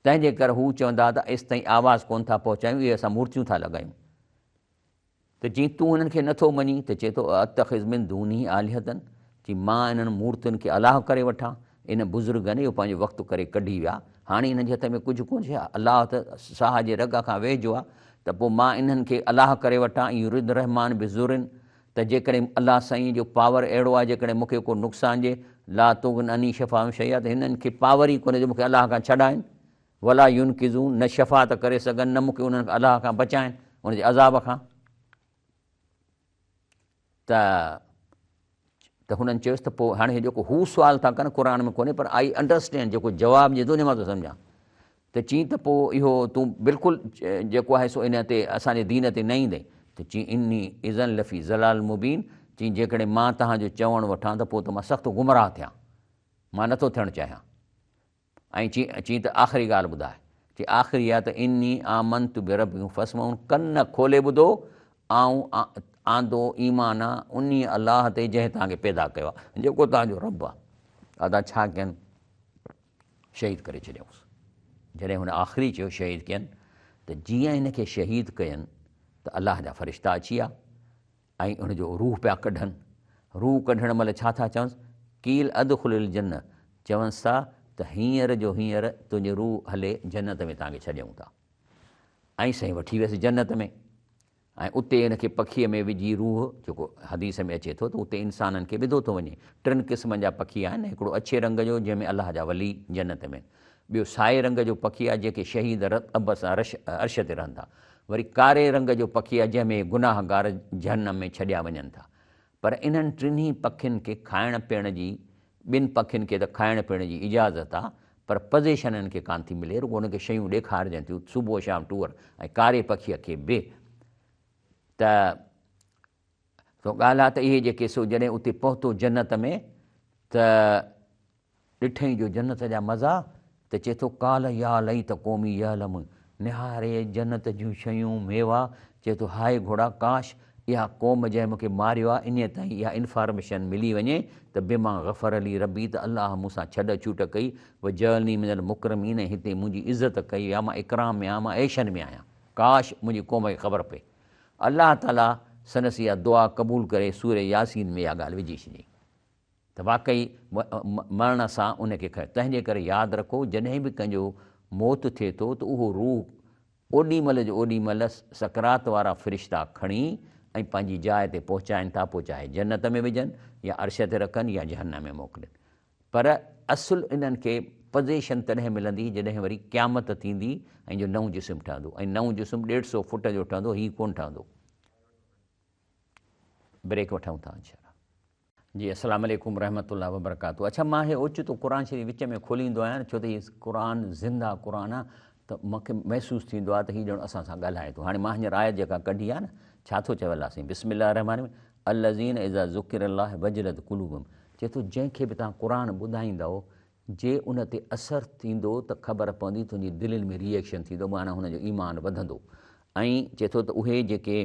تنهن جي ڪري هو چوندا ته ايستائين آواز ڪونه ٿا پهچايون اهي اسان مورتيون ٿا لڳايون ته جي تون هنن کي نٿو مڃين ته چئي ٿو اتخذ من دونه آلهة چي مان انهن مورتين کي الله ڪري وٺان، ان بزرگن اهو پنهنجو وقت ڪري ڪڍي ويا، هاڻي انهن جي هٿ ۾ ڪجهه ڪونهي، الله ته ساهه جي رڳ کان ويجهو آهي ته پوء مان انهن کي الله ڪري وٺان، ان يرد الرحمان بضر ته جيڪڏهن الله سائين جو پاور اهڙو آهي جيڪڏهن مون کي ڪو نقصان ڏئي، لا تغن عني شفاعتهم شيئا ته هنن کي پاور ئي ڪونهي جو مون کي الله کان ڇڏائين. ولا ينقذون نه شفاعت ڪري سگهن نه مون کي انهن الله کان بچائين ان جي عذاب کان ته ته هنن چيس ته پوء هاڻي جيڪو هو سوال ٿا ڪن قرآن ۾ ڪونهي پر آئي انڊرسٽينڊ جيڪو جواب ڏي ٿو ان مان ٿو سمجهان ته چين ته پوء اهو تون بلڪل جيڪو آهي سو ان تي اسان جي دين تي نه ايندين ته چين اني اذن لفي ضلال مبين چين جيڪڏهن مان توهان جو چوڻ وٺان ته پوء ته مان سخت گمراهه ٿيان مان نٿو ٿيڻ چاهيان ۽ چين ته آخري ڳالهه ٻڌاء. چي آخري اها ته اني آمنت بربڪم فاسمعون ڪن کولي ٻڌو، آئون آندو ايمان آ انهيء الله تي جنهن توهان کي پيدا ڪيو آ، جيڪو توهان جو رب آ. ادا ڇا ڪين؟ شهيد ڪري ڇڏيائونس. جڏهن هن آخري چيو شهيد ڪين ته جيئن هن کي شهيد ڪين ته الله جا فرشتا اچي ويا. ۽ ان جو روح پيا ڪڍن. روح ڪڍڻ مهل ڇا ٿا چونس؟ قيل ادخل الجنة، چونس ٿا ته هينئر جو هينئر تنهنجو روح هلي جنت ۾ توهان کي ڇڏيون ٿا. ۽ سائين وٺي ويس جنت ۾ ۽ اتي ان کي پکيء ۾ وجهي روح جيڪو حديث ۾ اچي ٿو ته اتي انسانن کي وڌو ٿو وڃي. ٽن قسمن جا پکي آهن، هڪڙو اڇي رنگ جو جنهن ۾ الله جا ولي جنت ۾ آهن. ٻيو سائي رنگ جو پکي آهي جيڪي شهيد رب سان عرش تي رهن ٿا. وري ڪاري رنگ جو پکي آهي جنهن ۾ گناهگار جهنم ۾ ڇڏيا وڃن ٿا. پر انهن ٽنهي پکين کي کائڻ پيئڻ جي ٻن پکين کي ته کائڻ پيئڻ جي اجازت آهي پر پزيشن انهن کي ڪانه ٿي ملي رڳو انهن کي شيون ڏيکارجن ٿيون صبح شام ٽوئر ۽ ڪاري پکيء کي به ته سو ڳالهه آ ته اهي جيڪي سو جڏهن اتي پهتو جنت ۾ ته ڏٺئين جو جنت جا مزا ته چئي ٿو قال يا ليت قومي يعلمون نهاري جنت جون شيون ميوا چئي ٿو هاء گهوڙا ڪاش اها قوم جنهن مون کي ماريو آ انهيء تائين اها انفارميشن ملي وڃي ته بما غفر لي ربي ته الله مون سان ڇڏ ڇوٽ ڪئي وجعلني من المڪرمين ۽ هتي منهنجي عزت ڪئي وئي آ مان اڪرام ۾ آهيان مان عيشن ۾ آهيان ڪاش منهنجي قوم کي خبر پئي الله تعاليٰ سندس اها دعا قبول ڪري سورة ياسين ۾ اها ڳالهه وجهي ڇڏيائين ته واقعي مرڻ سان ان کي کڻي. تنهن جي ڪري ياد رکو جڏهن به ڪنهن جو موت ٿئي ٿو ته اهو روح اوڏي مهل جو اوڏي مهل سڪرات وارا فرشتا کڻي ۽ پنهنجي جاء تي پهچائين ٿا پوء چاهي جنت ۾ وجهن يا عرش تي رکن يا جهنم ۾ موڪلين پر اصل انهن کي پزيشن تڏهن ملندي جڏهن وري قيامت ٿيندي ۽ جو نئون جسم ٺهندو ۽ نئون جسم ڏيڍ سو فٽ جو ٺهندو هي ڪونه ٺهندو. بريڪ وٺون ٿا انشاء الله. جي السلام عليڪم ورحمة الله وبرڪاته اڇا مان هي اوچتو قرآن شريف وچ ۾ کوليندو آهيان ڇو ته هي قرآن زنده قرآن آ ته مونکي محسوس ٿيندو آ ته هي ڄڻ اسان سان ڳالهائي ٿو هاڻي مان هينئر آيت جيڪا ڪڍي آ نه ڇا ٿو چوي الله سائين بسم الله الرحمٰن الرحيم الذين اذا ذڪر الله وجلت قلوبهم چئي ٿو جنهن کي به توهان قرآن ٻڌائيندؤ جي ان تي اثر ٿيندو ته خبر پوندي تنهنجي دلين ۾ ري ايڪشن ٿيندو معنيٰ هن جو ايمان وڌندو ۽ چئي ٿو ته اهي جيڪي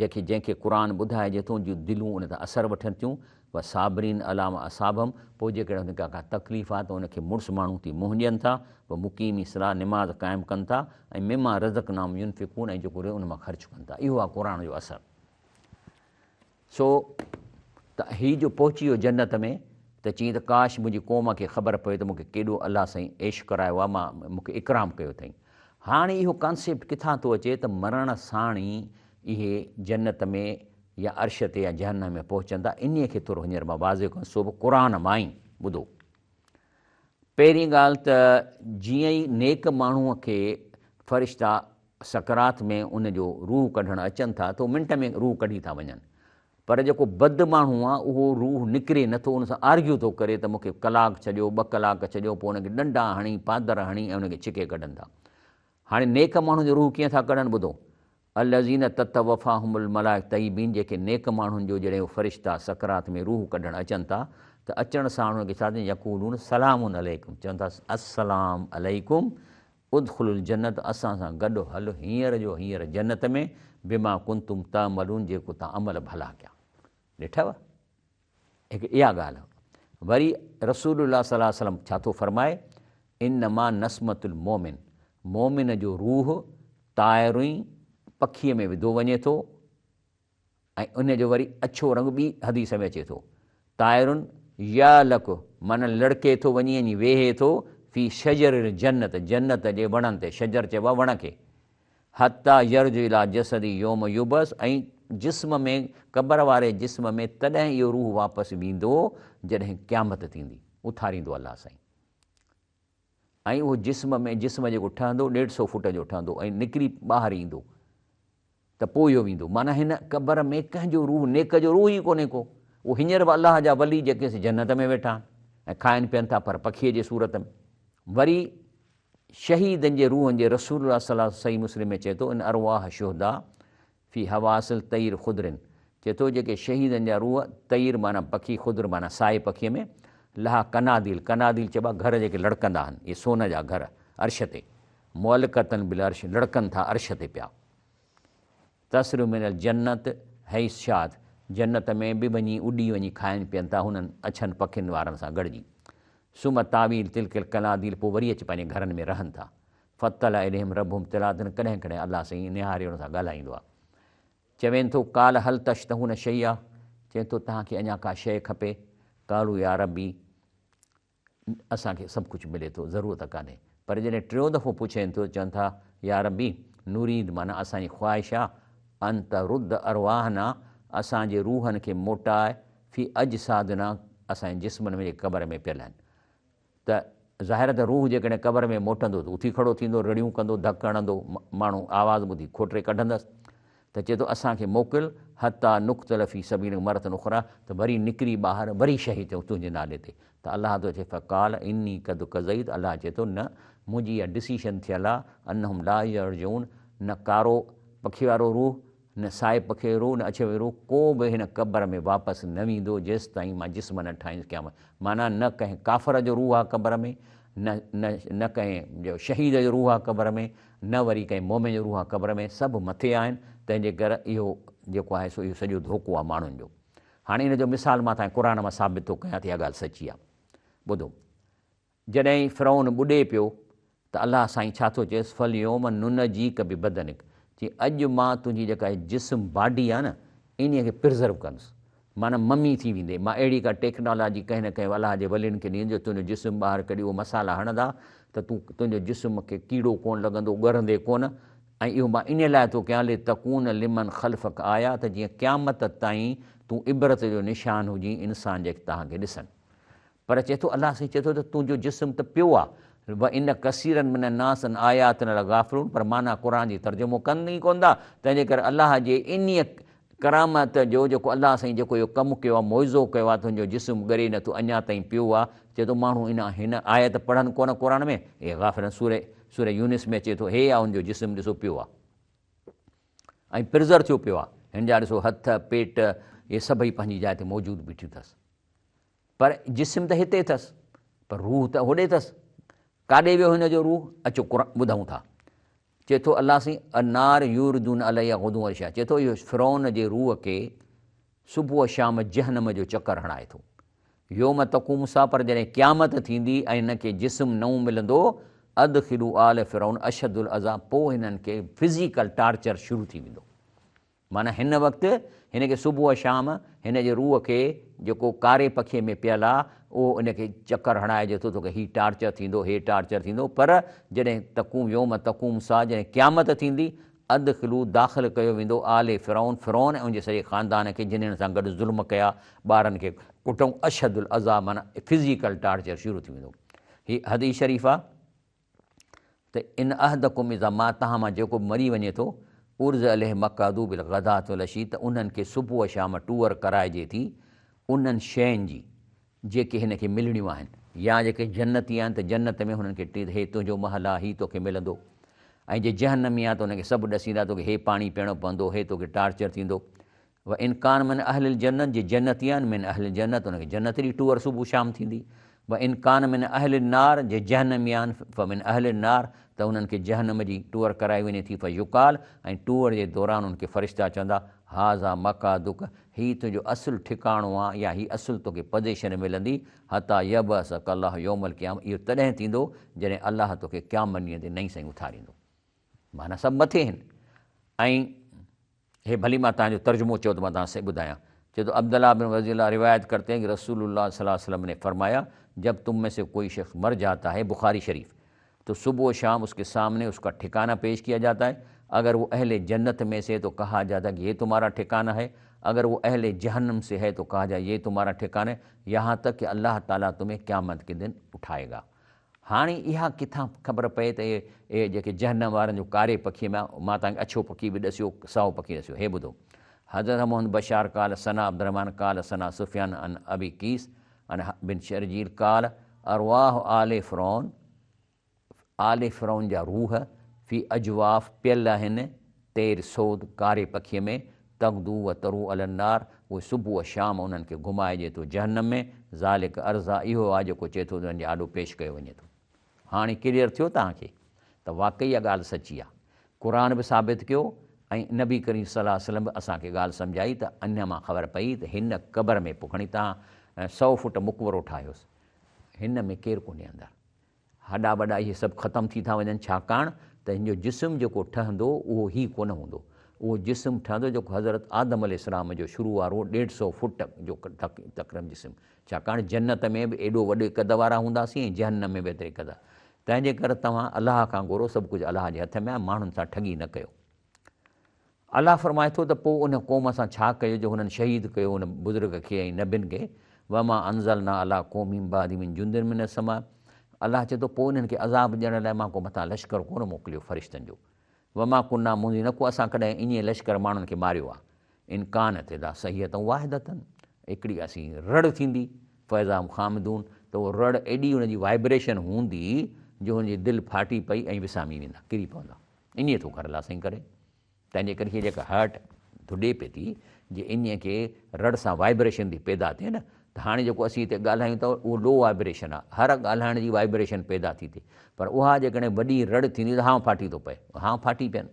جنهن کي جنهن کي قرآن ٻڌائجي ٿو ان جون دلون ان تان اثر وٺن ٿيون والصابرين علي ما اصابهم پوء جيڪڏهن هن کي ڪا تڪليف آهي ته ان کي مڙس ماڻهو ٿي منهن ڏين ٿا ومقيمي الصلاة نماز قائم ڪن ٿا ۽ مما رزقناهم ينفقون ۽ جيڪو رزق ان مان خرچ ڪن ٿا اهو آهي قرآن جو اثر. سو ته هي جو پهچي ويو جنت ۾ ته چيائين ته ڪاش منهنجي قوم کي خبر پوي ته مون کي ڪيڏو الله سائين عيش ڪرايو آهي مان مون کي اڪرام ڪيو اٿائين. هاڻي اهو ڪانسيپٽ ڪٿان ٿو اچي ته مرڻ ساڻ ئي اهي جنت ۾ يا عرش تي يا جهنم ۾ پهچن ٿا انهيء کي ٿورو هينئر مان واضح ڪيان سو به قرآن مان ئي ٻڌو. پهرين ڳالهه ته جيئن ئي نيڪ ماڻهوء کي فرشتا سڪرات ۾ ان جو روح ڪڍڻ اچن ٿا ته منٽ ۾ روح ڪڍي ٿا وڃن پر جيڪو بد ماڻهو آ اهو روح نڪري نٿو ان سان آرگيو ٿو ڪري ته مونکي ڪلاڪ ڇڏيو ٻه ڪلاڪ ڇڏيو پوء ان کي ڏنڊا هڻي پادر هڻي ۽ ان کي ڇڪي ڪڍن ٿا هاڻي نيڪ ماڻهو جو روح ڪيئن ٿا ڪڍن ٻڌو الذين تتوفاهم الملائڪ طيبين جيڪي نيڪ ماڻهن جو جڏهن فرشتا سڪرات ۾ روح ڪڍڻ اچن ٿا ته اچڻ ساڻ انهن کي ڇا چون يقولون سلام عليڪم چون ٿا السلام عليڪم ادخلوا الجنة اسان سان گڏ هل هينئر جو هينئر جنت ۾ بما ڪنتم تعملون جيڪو توهان عمل ڀلا ڪيا. ڏٺو؟ هڪ اها ڳالهه. وري رسول الله صلي الله عليه وسلم ڇا ٿو فرمائي انما نسمة المومن مومن جو روح طائر پکيء ۾ وڌو وڃي ٿو ۽ ان جو وري اڇو رنگ ٻي حديث ۾ اچي ٿو طائر يعلق معنيٰ لڙڪي ٿو وڃي ۽ ويهي ٿو في شجر الجنت جنت جي وڻن تي شجر چئبو آهي وڻ کي حتيٰ يرجع الي جسده يوم يبعث ۽ جسم ۾ قبر واري جسم ۾ تڏهن اهو روح واپس ويندو جڏهن قيامت ٿيندي اٿاريندو الله سائين ۽ اهو جسم ۾ جسم جيڪو ٺهندو ڏيڍ سئو فوٽ جو ٺهندو ۽ نڪري ٻاهر ايندو ته پوء اهو ويندو معنيٰ هن قبر ۾ ڪنهن جو روح نيڪ جو روح ئي ڪونهي ڪو اهو هينئر به الله جا ولي جيڪي سي جنت ۾ ويٺا آهن ۽ کائن پين ٿا پر پکيء جي صورت ۾ وري شهيدن جي روحن جي رسول الله صلي الله صحيح مسلم ۾ چئي ٿو ان ارواح شهداء في حواصل طير خضر، چئي ٿو جيڪي شهيدن جا روح، طير معنيٰ پکي، خضر معنيٰ سائي پکيء ۾، لها قناديل، قناديل چئبا گهر جيڪي لڙڪندا آهن، اهي سون جا گهر، عرش تي، معلقة بالعرش، لڙڪن ٿا عرش تي پيا. تسر من الجنت حيث شاءت، جنت ۾ به وڃي اڏي وڃي کائن پين ٿا هنن اڇن پکين وارن سان گڏجي. ثم تاويل تلڪ القناديل پوء وري اچي پنهنجي گهرن ۾ رهن ٿا. فاطلع اليهم ربهم اطلاعة ڪڏهن ڪڏهن الله سائين نهاري انهن سان ڳالهائيندو آهي. چوين ٿو قال هل تشتهون شيئا چوين ٿو توهان کي اڃا ڪا شيء کپي؟ قالوا يا ربي اسان کي سڀ ڪجهه ملي ٿو ضرورت ڪانهي پر جڏهن ٽيون دفعو پڇين ٿو چون ٿا يا ربي نريد معنيٰ اسان جي خواهش آهي ان ترد ارواحنا اسان جي روحن کي موٽاء في اجسادنا اسان جي جسمن ۾ جيڪي قبر ۾ پيل آهن ته ظاهر آهي ته روح جيڪڏهن قبر ۾ موٽندو ته اٿي کڙو ٿيندو، رڙيون ڪندو، ڌڪ هڻندو، ماڻهو آواز ٻڌي کوٽري ڪڍندس ته چئي ٿو اسان کي موڪل حتيٰ نقتل في سبيلک مرة اخريٰ ته وري نڪري ٻاهر وري شهيد ٿيون تنهنجي نالي تي ته الله ٿو چئي فقال اني قد قضيت الله چئي ٿو نه منهنجي اها ڊسيشن ٿيل آهي انهم لا يرجعون نه ڪارو پکي وارو روح نه سائي پکي روح نه اڇي روح ڪو به هن قبر ۾ واپس نه ويندو جيستائين مان جسم نه ٺاهينس قيامت معنيٰ نه ڪنهن ڪافر جو روح آ قبر ۾ نه نه نه ڪنهن جو شهيد جو روح آ قبر ۾ نه وري ڪنهن مومن جو روح آ قبر ۾ سڀ مٿي آهن تنهن جي ڪر اهو جيڪو آهي سو اهو سڄو ڌوڪو آ ماڻهن جو هاڻي ان جو مثال مان توهان کي قرآن مان ثابت ٿو ڪيان ته اها ڳالهه سچي آ ٻڌو جڏهن فرعون ٻڏي پيو ته الله سائين ڇا ٿو چئيس، فاليوم ننجيک ببدنک، چي اڄ مان تنهنجي جيڪا هي جسم، باڊي، آهي نه، انهيء کي پرزرو ڪندس. معنيٰ ممي ٿي ويندي. مان اهڙي ڪا ٽيڪنالاجي ڪنهن نه ڪنهن الله جي ولين کي ڏيندس جو تنهنجو جسم ٻاهر ڪڍي اهو مسالا هڻندا ته تون تنهنجو جسم کي ڪيڙو ڪونه لڳندو، ڳرندي ڪونه ۽ اهو مان انهيء لاء ٿو ڪيان لتڪون لمن خلفک آية ته جيئن قيامت تائين تون عبرت جو نشان هجين انسان جيڪي توهان کي ڏسن. پر چئي ٿو الله سائين چئي ٿو ته تنهنجو جسم ته پيو آ وان ڪثيرا من الناس عن آياتنا لغافلون پر معنيٰ قرآن جي ترجمو ڪن ئي ڪونه ٿا تنهنجي ڪري الله جي انهيء ڪرامت جو جيڪو الله سائين جيڪو اهو ڪم ڪيو آ معجزو ڪيو آ تنهنجو جسم ڳري نه ٿو اڃا تائين پيو آ چئي ٿو ماڻهو ان هن آيت پڙهن ڪونه قرآن ۾ اهي غافل آهن سورة سورة يونس ۾ اچي ٿو هي آ ان جو جسم ڏسو پيو آ ۽ پرزر ٿيو پيو آ هن جا ڏسو هٿ پيٽ اهي سڀئي پنهنجي جاء تي موجود بيٺيون اٿس پر جسم ته هتي اٿس پر روح ته هوڏي اٿس. ڪاڏي ويو هن جو روح؟ اچو قرآن ٻڌون ٿا. چئي ٿو الله سائين النار يوردون عليها غدوا وعشيا چئي ٿو اهو فرعون جي روح کي صبح شام جهنم جو چڪر هڻائي ٿو. يوم تقوم الساعه پر جڏهن قيامت ٿيندي ۽ هن کي جسم نئون ملندو ادخلوا آل فرعون اشد العذاب پوء هنن کي فزيڪل ٽارچر شروع ٿي ويندو. معنيٰ هن وقت هن کي صبح شام هن جي روح کي جيڪو ڪاري پکيء ۾ پيل آ اهو ان کي چڪر هڻائجي ٿو توکي هي ٽارچر ٿيندو هي ٽارچر ٿيندو پر جڏهن تقوم يوم تقوم الساعه جڏهن قيامت ٿيندي ادخلو داخل ڪيو ويندو آل فرعون فرعون ۽ ان جي سڄي خاندان کي جن هن سان گڏ ظلم ڪيا ٻارن کي ڪٽئون اشد العذاب معنيٰ فزيڪل ٽارچر شروع ٿي ويندو هي حديث شريف آ. ته ان احدڪم اذا مات توهان مان جيڪو به مري وڃي ٿو، عرض عليه مقعده بالغداة والعشي ته انهن کي صبح و شام ٽوئر ڪرائجي ٿي انهن شين جي جيڪي هن کي ملڻيون آهن يا جيڪي جنتي آهن ته جنت ۾ هنن کي ٽي هي تنهنجو محل آهي هي توکي ملندو ۽ جي جهنمي آهن ته انهن کي سڀ ڏسيندا توکي هي پاڻي پيئڻو پوندو هي توکي ٽارچر ٿيندو و ان ڪان من اهل الجنة جي جنتي آهن من اهل الجنة ان کي جنت جي ٽوئر صبح شام ٿيندي و ان ڪان من اهل النار جي جهنمي آهن فمن اهل النار ته انهن کي جهنم جي ٽوئر ڪرائي وڃي ٿي فيقال ۽ ٽوئر جي دوران انهن کي فرشتا چوندا هذا مقعدک هي تنهنجو اصل ٺڪاڻو آهي يا هي اصل توکي پزيشن ملندي حتي يبعثک الله يوم القيامة اهو تڏهن ٿيندو جڏهن الله توکي قيامت ڏينهن تي نئين سائين اٿاريندو معنيٰ سڀ مٿي آهن ۽ هي ڀلي مان توهان جو ترجمو چئو ته مان توهان سي ٻڌايان. چئي ٿو عبدالله بن رضي الله روايت ڪرتي هين ڪه رسول الله صلي الله عليه وسلم ني فرمايا جب تم مين سي ڪوئي شخص مر جاتا هي بخاري شريف تو صبح و شام اس ڪي سامني اس ڪا ٺڪانا پيش ڪيا جاتا هي اگر وو اهل جنت مين سي هي تو ڪها جاتا هي ڪه يه تمهارا ٺڪانا هي اگر وو اهل جهنم سي هي تو ڪها جاتا يه تمهارا ٺڪانا هي يهان تڪ ڪه الله تعالي تمهين قيامت ڪي دن اٺائي گا. هاڻي اها ڪٿان خبر پئي ته اهي جيڪي جهنم وارن جو ڪاري پکيء ۾ آ، مان توهان کي اڇو پکي به ڏسيو، سائو پکي ڏسيو. هي ٻڌو. حدثنا محمد بشار قال ثنا عبدالرحمان قال ثنا سفيان عن ابي قيس عن بن شرجيل قال ارواح آل فرعون، آل فرعون جا روح، في اجواف پيل آهن، طير سود، ڪاري پکيء ۾، تغدو و تروح علي النار، اهي صبح و شام انهن کي گهمائجي ٿو جهنم ۾، ذلک عرضا، اهو آهي جيڪو چئي ٿو ته انهن جي آڏو پيش ڪيو وڃي ٿو. هاڻي ڪليئر ٿيو توهان کي ته واقعي اها ڳالهه سچي آهي. قرآن به ثابت ڪيو ۽ نبي ڪريم صلي الله عليه وسلم به اسان کي ڳالهه سمجهائي ته ان مان خبر پئي ته هن قبر ۾ پوء کڻي توهان سئو فوٽ مقبرو ٺاهيوس هن ۾ ڪير ڪونهي اندر. هڏا وڏا اهي سڀ ختم ٿي ٿا وڃن ڇاڪاڻ ته هن جو جسم جيڪو ٺهندو اهو هي ڪونه هوندو اهو جسم ٺهندو جيڪو حضرت آدم عليه السلام جو شروع وارو ڏيڍ سئو فوٽ جو تقريبن جسم ڇاڪاڻ جنت ۾ به ايڏو وڏي قد وارا هونداسين ۽ جهنم ۾ به ايتري قد تنهن جي ڪري توهان الله کان گهرو سڀ ڪجهه الله جي هٿ ۾ آهي ماڻهن سان ٺڳي نه ڪيو. الله فرمائي ٿو ته پوء ان قوم سان ڇا ڪيو جو هنن شهيد ڪيو ان بزرگ کي ۽ نبين کي، وما انزلنا علي قومه من بعده من جند من السماء الله چئي ٿو پوء انهن کي عذاب ڏيڻ لاء مان ڪو مٿان لشڪر ڪونه موڪليو فرشتن جو، وما ڪنا منذرين نه ڪو اسان ڪڏهن ائين لشڪر ماڻهن کي ماريو آهي، ان ڪانت الا صيحة واحدة هڪڙي اسين رڙ ٿيندي فاذا هم خامدون ته اهو رڙ ايڏي ان جي وائبريشن هوندي جو هن جي دل ڦاٽي پئي ۽ وسامي ويندا ڪري پوندا. انهيء ٿو گهر الله سائين ڪري. تنهن جي ڪري هيء جيڪا هرٽ ڌڏي پئي ٿي، جي انهيء کي رڙ سان وائبريشن ٿي پيدا ٿئي نه، ته هاڻي جيڪو اسين هتي ڳالهايون ٿا اهو لو وائبريشن آهي، هر ڳالهائڻ جي وائبريشن پيدا ٿي ٿئي، پر اها جيڪڏهن وڏي رڙ ٿيندي ته هانء ڦاٽي ٿو پئي، هانء ڦاٽي پين،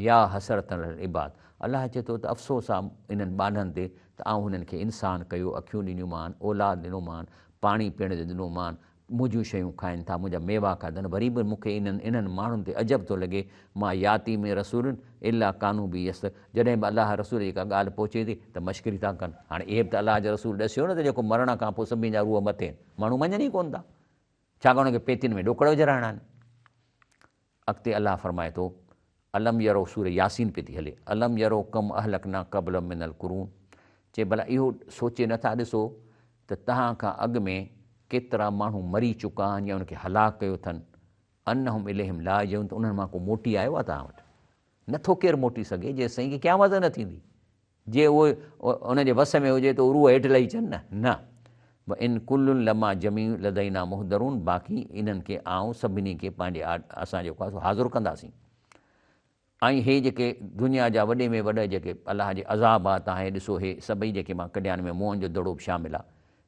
يا حسرة علي العباد، الله چئي ٿو ته افسوس آ انهن ٻانهن تي ته آئون هنن کي انسان ڪيو، اکيون ڏنيون مان، اولاد ڏنو مان، پاڻي پيئڻ جو ڏنو مان، منهنجون شيون کائن ٿا، منهنجا ميوا کاڌن، وري به مون کي انهن انهن ماڻهن تي عجب ٿو لڳي، ما ياتي من رسول الا ڪانوا به يست جڏهن به الله رسول جي ڪا ڳالهه پهچي ٿي ته مشڪري ٿا ڪن. هاڻي اهي به ته الله جي رسول ڏسيو نه ته جيڪو مرڻ کان پوء سڀني جا روح مٿي آهن، ماڻهو مڃن ئي ڪونه ٿا، ڇاڪاڻ انهن کي پيتين ۾ ڏوڪڙ وجهرائڻا آهن. اڳتي الله فرمائي ٿو، الم يرو سورة ياسين پئي ٿي هلي، الم يرو ڪم اهلڪنا قبلهم من القرون چي ڀلا اهو سوچي نه ٿا ڏسو ته توهان کان اڳ ۾ ڪيترا ماڻهو مري چڪا آهن يا انهن کي هلاڪ ڪيو اٿن، انهم اليهم لا يرجعون ته انهن مان ڪو موٽي آيو آهي توهان وٽ؟ نه ٿو ڪير موٽي سگهي جيستائين ڪي قيامت نه ٿيندي. جي اهو ان جي وس ۾ هجي ته روح هيٺ لهي اچن نه نه وان ڪل لما جميع لدينا محضرون باقي انهن کي آئون سڀني کي پنهنجي اسان جيڪو آهي سو حاضر ڪنداسين ۽ هي جيڪي دنيا جا وڏي ۾ وڏا جيڪي الله جي عذاب آ تان هي ڏسو هي سڀئي جيڪي مان ڪڍيا آهن ۾ موهن جو دڙو به شامل آ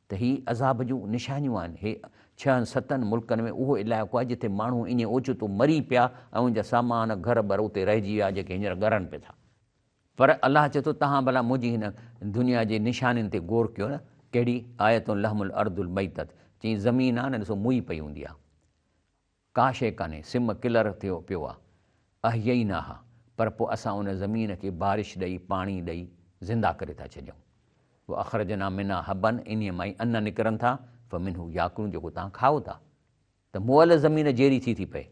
ته هي عذاب جون نشانيون آهن هي ڇهن ستن ملڪن ۾ اهو علائقو آهي جتي ماڻهو ائين اوچتو مري پيا ۽ ان جا سامان گهر ٻر اتي رهجي ويا جيڪي هينئر ڳرن پئي ٿا پر الله چئي ٿو توهان ڀلا منهنجي هن دنيا جي نشانين تي غور ڪيو نه، ڪهڙي آية لهم الارض الميتة، چيائين زمين آ نه ڏسو موئي پئي هوندي آ، ڪا شيء ڪانهي، سم ڪلر ٿيو پيو آ، احييناها، پر پوء اسان ان زمين کي بارش ڏئي، پاڻي ڏئي، زنده ڪري ٿا ڇڏيون. واخرجنا منها حبا، انهيء مان ئي ان نڪرن ٿا، فمنه ياڪلون، جيڪو توهان کائو ٿا. ته مئل زمين جيئري ٿي ٿي پئي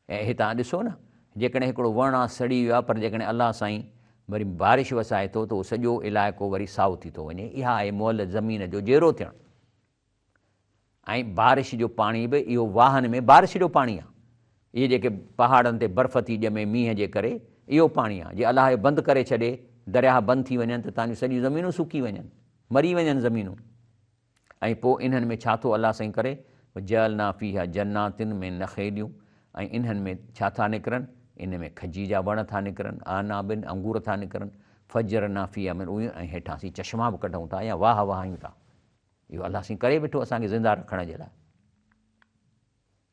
۽ هي توهان ڏسو نه جيڪڏهن هڪڙو وڻ آ سڙي ويو آ پر جيڪڏهن الله سائين وري بارش وسائي ٿو ته اهو سڄو علائقو وري سائو ٿي ٿو وڃي اها آهي مئل زمين جو جيئرو ٿيڻ ۽ بارش جو پاڻي به اهو واهن ۾ بارش جو پاڻي آ اهي جيڪي پهاڙن تي برف ٿي ڄمي مينهن جي ڪري اهو پاڻي آ جي الله اهو بند ڪري ڇڏي درياهه بند ٿي وڃن ته تان جون سڄيون زمينون سڪي وڃن مري وڃن زمينون ۽ پوء انهن ۾ ڇا ٿو الله سائين ڪري، وجعلنا فيها جنات من نخيل ۽ انهن ۾ ڇا ٿا نڪرن، ان ۾ کجي جا وڻ ٿا نڪرن، اعناب انگور ٿا نڪرن، فجرنا فيها من العيون ۽ هيٺان اسين چشما به ڪڍون ٿا يا واهه وهايون ٿا. اهو الله سائين ڪري ويٺو اسان کي زنده رکڻ جي لاء.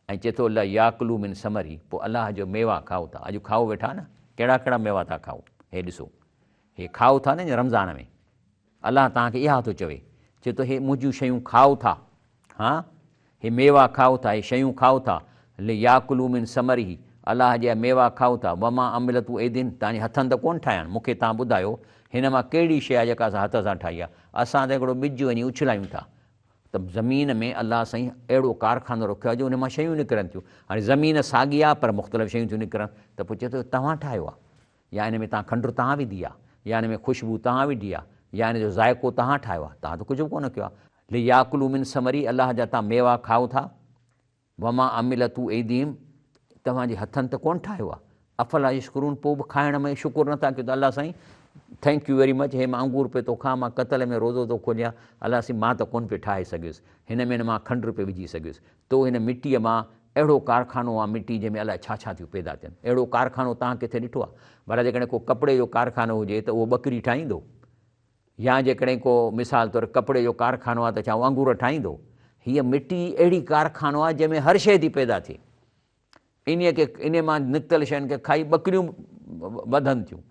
۽ چئي ٿو لياڪلو من ثمره پوء الله جو ميوا کائو ٿا اڄ کائو ويٺا نه ڪهڙا ڪهڙا ميوا ٿا کائو هي ڏسو هي کائو ٿا نه رمضان ۾ الله توهان کي اها ٿو چوي چئي ٿو هي منهنجون شيون کائو ٿا ها هي ميوا کائو ٿا هي شيون کائو ٿا لياڪلو من ثمره الله جا ميوا کائو ٿا وما عملتو ايدين توهان جي هٿن ته ڪونه ٺاهيا آهن مون کي توهان ٻڌايو هن مان ڪهڙي شيء آهي جيڪا اسان هٿ سان ٺاهي آهي اسان ته هڪڙو ٻج وڃي اڇلايون ٿا ته زمين ۾ الله سائين اهڙو ڪارخانو رکيو آهي جو ان مان شيون نڪرن ٿيون. هاڻي زمين ساڳي آهي پر مختلف شيون ٿيون نڪرن ته پوء چئي ٿو توهان ٺاهيو آهي يا ان ۾ توهان کنڊ توهان وڌي آهي يا ان ۾ خوشبو توهان وڌي آهي يا ان جو ذائقو توهان ٺاهيو آهي توهان ته ڪجهه به ڪونه ڪيو آهي. لياڪلوا من ثمره الله جا توهان ميوا کائو ٿا. وما عملته ايديهم توهان جي هٿن ته ڪونه ٺاهيو آهي، افلا يشڪرون پوء به کائڻ ۾ شڪر نٿا ڪيو ته الله سائين thank you very much هي مان انگور پيو ٿو کان مان قتل ۾ روزو ٿو کوليان الله سائين مان ته ڪونه پيو ٺاهي سگهيس هن ۾ نه مان کنڊ پيو وجهي سگهيس تو هن مٽيء مان اهڙو ڪارخانو آهي مٽي جنهن ۾ الائي ڇا ڇا ٿيون پيدا ٿين اهڙو ڪارخانو توهان ڪٿي ڏٺو آهي ڀلا جيڪڏهن ڪو ڪپڙي جو ڪارخانو هجي ته اهو ٻڪري ٺاهيندو يا جيڪڏهن ڪو مثال طور ڪپڙي جو ڪارخانو آهي ته ڇا اهو انگور ٺاهيندو؟ هيء مٽي اهڙي ڪارخانو آهي جنهن ۾ هر شيء ٿي پيدا ٿئي. انهيء کي انهيء مان نڪتل شين کي کائي ٻڪريون وڌن ٿيون.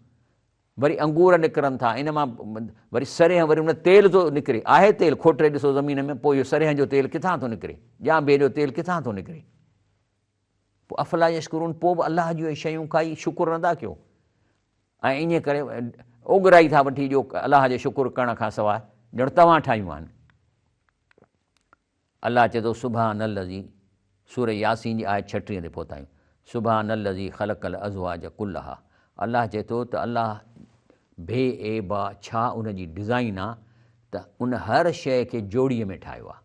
وري انگور نڪرن ٿا، ان مان وري سرينهن وري ان تيل ٿو نڪري. آهي تيل کوٽي ڏسو زمين ۾ پوء اهو سرينهن جو تيل ڪٿان ٿو نڪري؟ ڄانڀي جو تيل ڪٿان ٿو نڪري؟ پوء افلا يشڪرون پوء به الله جون اهي شيون کائي شڪر نه ٿا ڪيو ۽ ائين ڪري اوڳرائي ٿا وٺي ڏيو الله جي شڪر ڪرڻ کان سواء ڄڻ توهان ٺاهيون آهن. الله چئي ٿو سبحان الذي سورة ياسين جي آيت 36 تي پهتا آهيون سبحان الذي خلق الازواج كلها الله چئي ٿو ته الله بي عيب آ ڇا ان جي ڊزائين آ ته ان هر شيء کي جوڙي ۾ ٺاهيو آ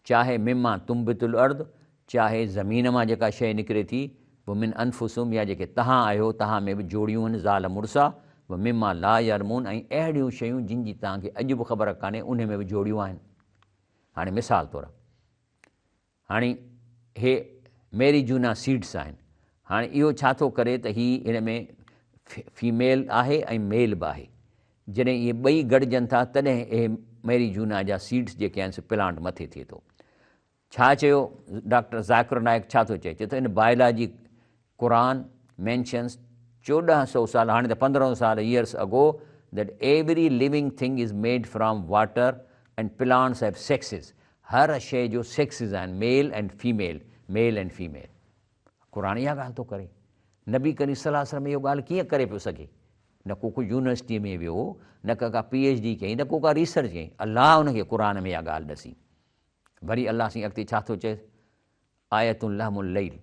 چاهي مما تنبت الارض، چاهي زمين مان جيڪا شيء نڪري ٿي، ومن انفسهم يا جيڪي تهان آهيو تهان ۾ به جوڙيون آهن زال مڙس آ، ومما لا يعلمون ۽ اهڙيون شيون جن جي تهان کي اڄ به خبر ڪانهي انهي ۾ به جوڙيون آهن. هاڻي مثال طور هاڻي هي ميري جونا سيڊس آهن هاڻي اهو ڇا ٿو ڪري ته هي هن ۾ فيميل آهي ۽ ميل به آهي جڏهن اهي ٻئي گڏجن ٿا تڏهن اهي ميري جونا جا سيڊس جيڪي آهن سي پلانٽ مٿي ٿئي ٿو. ڇا چيو ڊاڪٽر ذاڪر نائڪ ڇا ٿو چئي؟ چئي ٿو ان بائلاجي قرآن مينشنس 1400 سال هاڻي ته 15 سال years ago that every living thing is made from water and plants have sexes. هر شيء جو سيڪسز آهن، male and female, male and female. قرآن اها ڳالهه ٿو ڪري. نبي ڪريم صلي الله عليه وسلم اهو ڳالهه ڪيئن ڪري پيو سگهي؟ نه ڪو ڪو يونيورسٽيء ۾ ويو، نه ڪا ڪا پي ايڇ ڊي ڪيائين، نه ڪو ڪا ريسرچ ڪيائين. الله ان کي قرآن ۾ اها ڳالهه ڏسي. وري الله سائين اڳتي ڇا ٿو چئي؟ آية لهم الليل،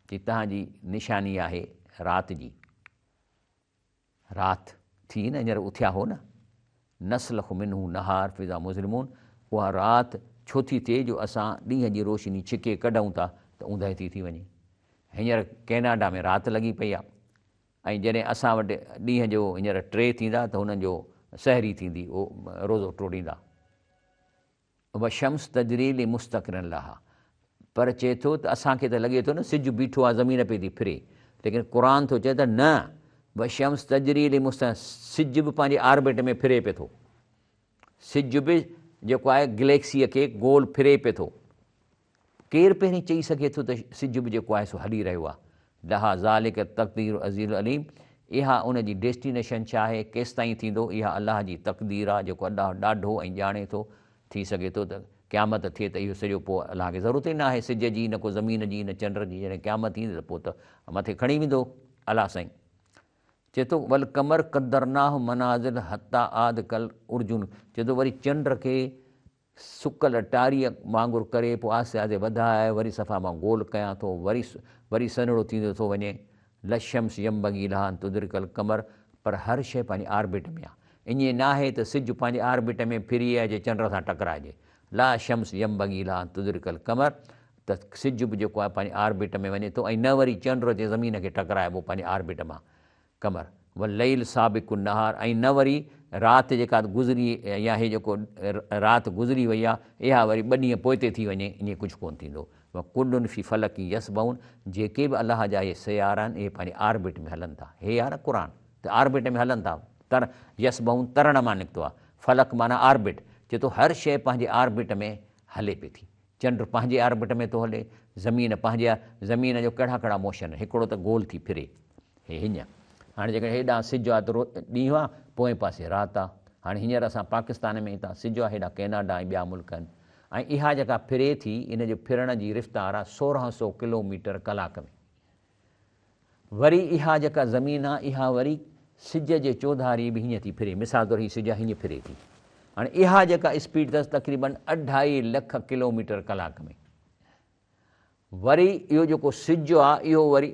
جي توهان جي نشاني آهي رات جي. رات ٿي نه هينئر اٿيا هو نه. نسلخ منه النهار فاذا مظلمون، اها رات ڇو ٿي ٿئي جو اسان ڏينهن جي روشني ڇڪي ڪڍون ٿا ته اوندهه ٿي ٿي وڃي. هينئر ڪئناڊا ۾ رات لڳي پئي آهي ۽ جڏهن اسان وٽ ڏينهن جو هينئر 3 ٿيندا ته هنن جو سحري ٿيندي، اهو روزو ٽوڙيندا. والشمس تجري لمستقر لها پر چئي ٿو ته اسان کي ته لڳي ٿو نه سج بيٺو آهي زمين پئي ٿي ڦري ليڪن قرآن ٿو چئي ته نه والشمس تجري لمستقر سج به پنهنجي آربٽ ۾ ڦري پئي ٿو سج به جيڪو آهي گليڪسيء کي گول ڦري پئي ٿو ڪير پهرين چئي سگهي ٿو ته سج به جيڪو آهي سو هلي رهيو آهي. لها ذلک التقدير العزيز العليم اها ان جي ڊيسٽينيشن ڇا آهي، ڪيستائين ٿيندو، اها الله جي تقدير آهي جيڪو الله ڏاڍو ۽ ڄاڻي ٿو. ٿي سگهي ٿو ته قيامت ٿئي ته اهو سڄو پوء الله کي ضرورت ئي نه آهي سج جي نه ڪو زمين جي نه چنڊ جي جڏهن قيامت ٿيندي ته پوء ته مٿي کڻي ويندو الله سائين. چئي ٿو والقمر قدرناه منازل حتي عاد ڪالعرجون چئي ٿو وري چنڊ کي سڪل ٽاريء وانگر ڪري پوء آهستي آهستي وڌائي وري صفا مان گول ڪيان ٿو وري وري سنهڙو ٿيندو ٿو وڃي. لا الشمس ينبغي لها ان تدرڪ القمر پر هر شيء پنهنجي آربٽ ۾ آ. ائين ناهي ته سج پنهنجي آربٽ ۾ ڦري اچي چنڊ سان ٽڪرائجي. لا الشمس ينبغي لها ان تدرڪ القمر ته سج به جيڪو آهي پنهنجي آربٽ ۾ وڃي ٿو ۽ نه وري چنڊ اچي زمين کي ٽڪرائبو پنهنجي آربٽ مان. قمر، والليل سابق النهار ۽ نه وري رات جيڪا گذري يا هي جيڪو رات گذري وئي آهي اها وري ٻه ڏينهن پوئتي ٿي وڃي ائين ڪجهه ڪونه ٿيندو. وڪل في فلڪ يسبحون جيڪي به الله جا اهي سيارا آهن اهي پنهنجي آربٽ ۾ هلن ٿا. هي آهي نه قرآن ته آربٽ ۾ هلن ٿا تر يسبحون ترڻ مان نڪتو آهي فلڪ معنيٰ آربٽ چئي ٿو هر شيء پنهنجي آربٽ ۾ هلي پئي ٿي. چنڊ پنهنجي آربٽ ۾ ٿو هلي، زمين پنهنجي زمين جو ڪهڙا ڪهڙا موشن، هڪڙو ته گول ٿي ڦري، هي هينئن. هاڻي جيڪڏهن هيڏانهن سج آ ته ڏينهن آ، پوئين پاسي رات آ. هاڻي هينئر اسان پاڪستان ۾ هتان سج آ، هيڏانهن ڪئناڊا ۽ ٻيا ملڪ آهن. ۽ اها جيڪا ڦري ٿي، ان جو ڦرڻ جي رفتار آ 1600 ڪلوميٽر ڪلاڪ ۾. وري اها جيڪا زمين آ اها وري سج جي چوڌاري به هيئن ٿي ڦري مثال طور هي سج آ هيئن ڦري ٿي هاڻي اها جيڪا اسپيڊ اٿس تقريبن اڍائي لک ڪلوميٽر ڪلاڪ ۾ وري اهو جيڪو سج آ اهو وري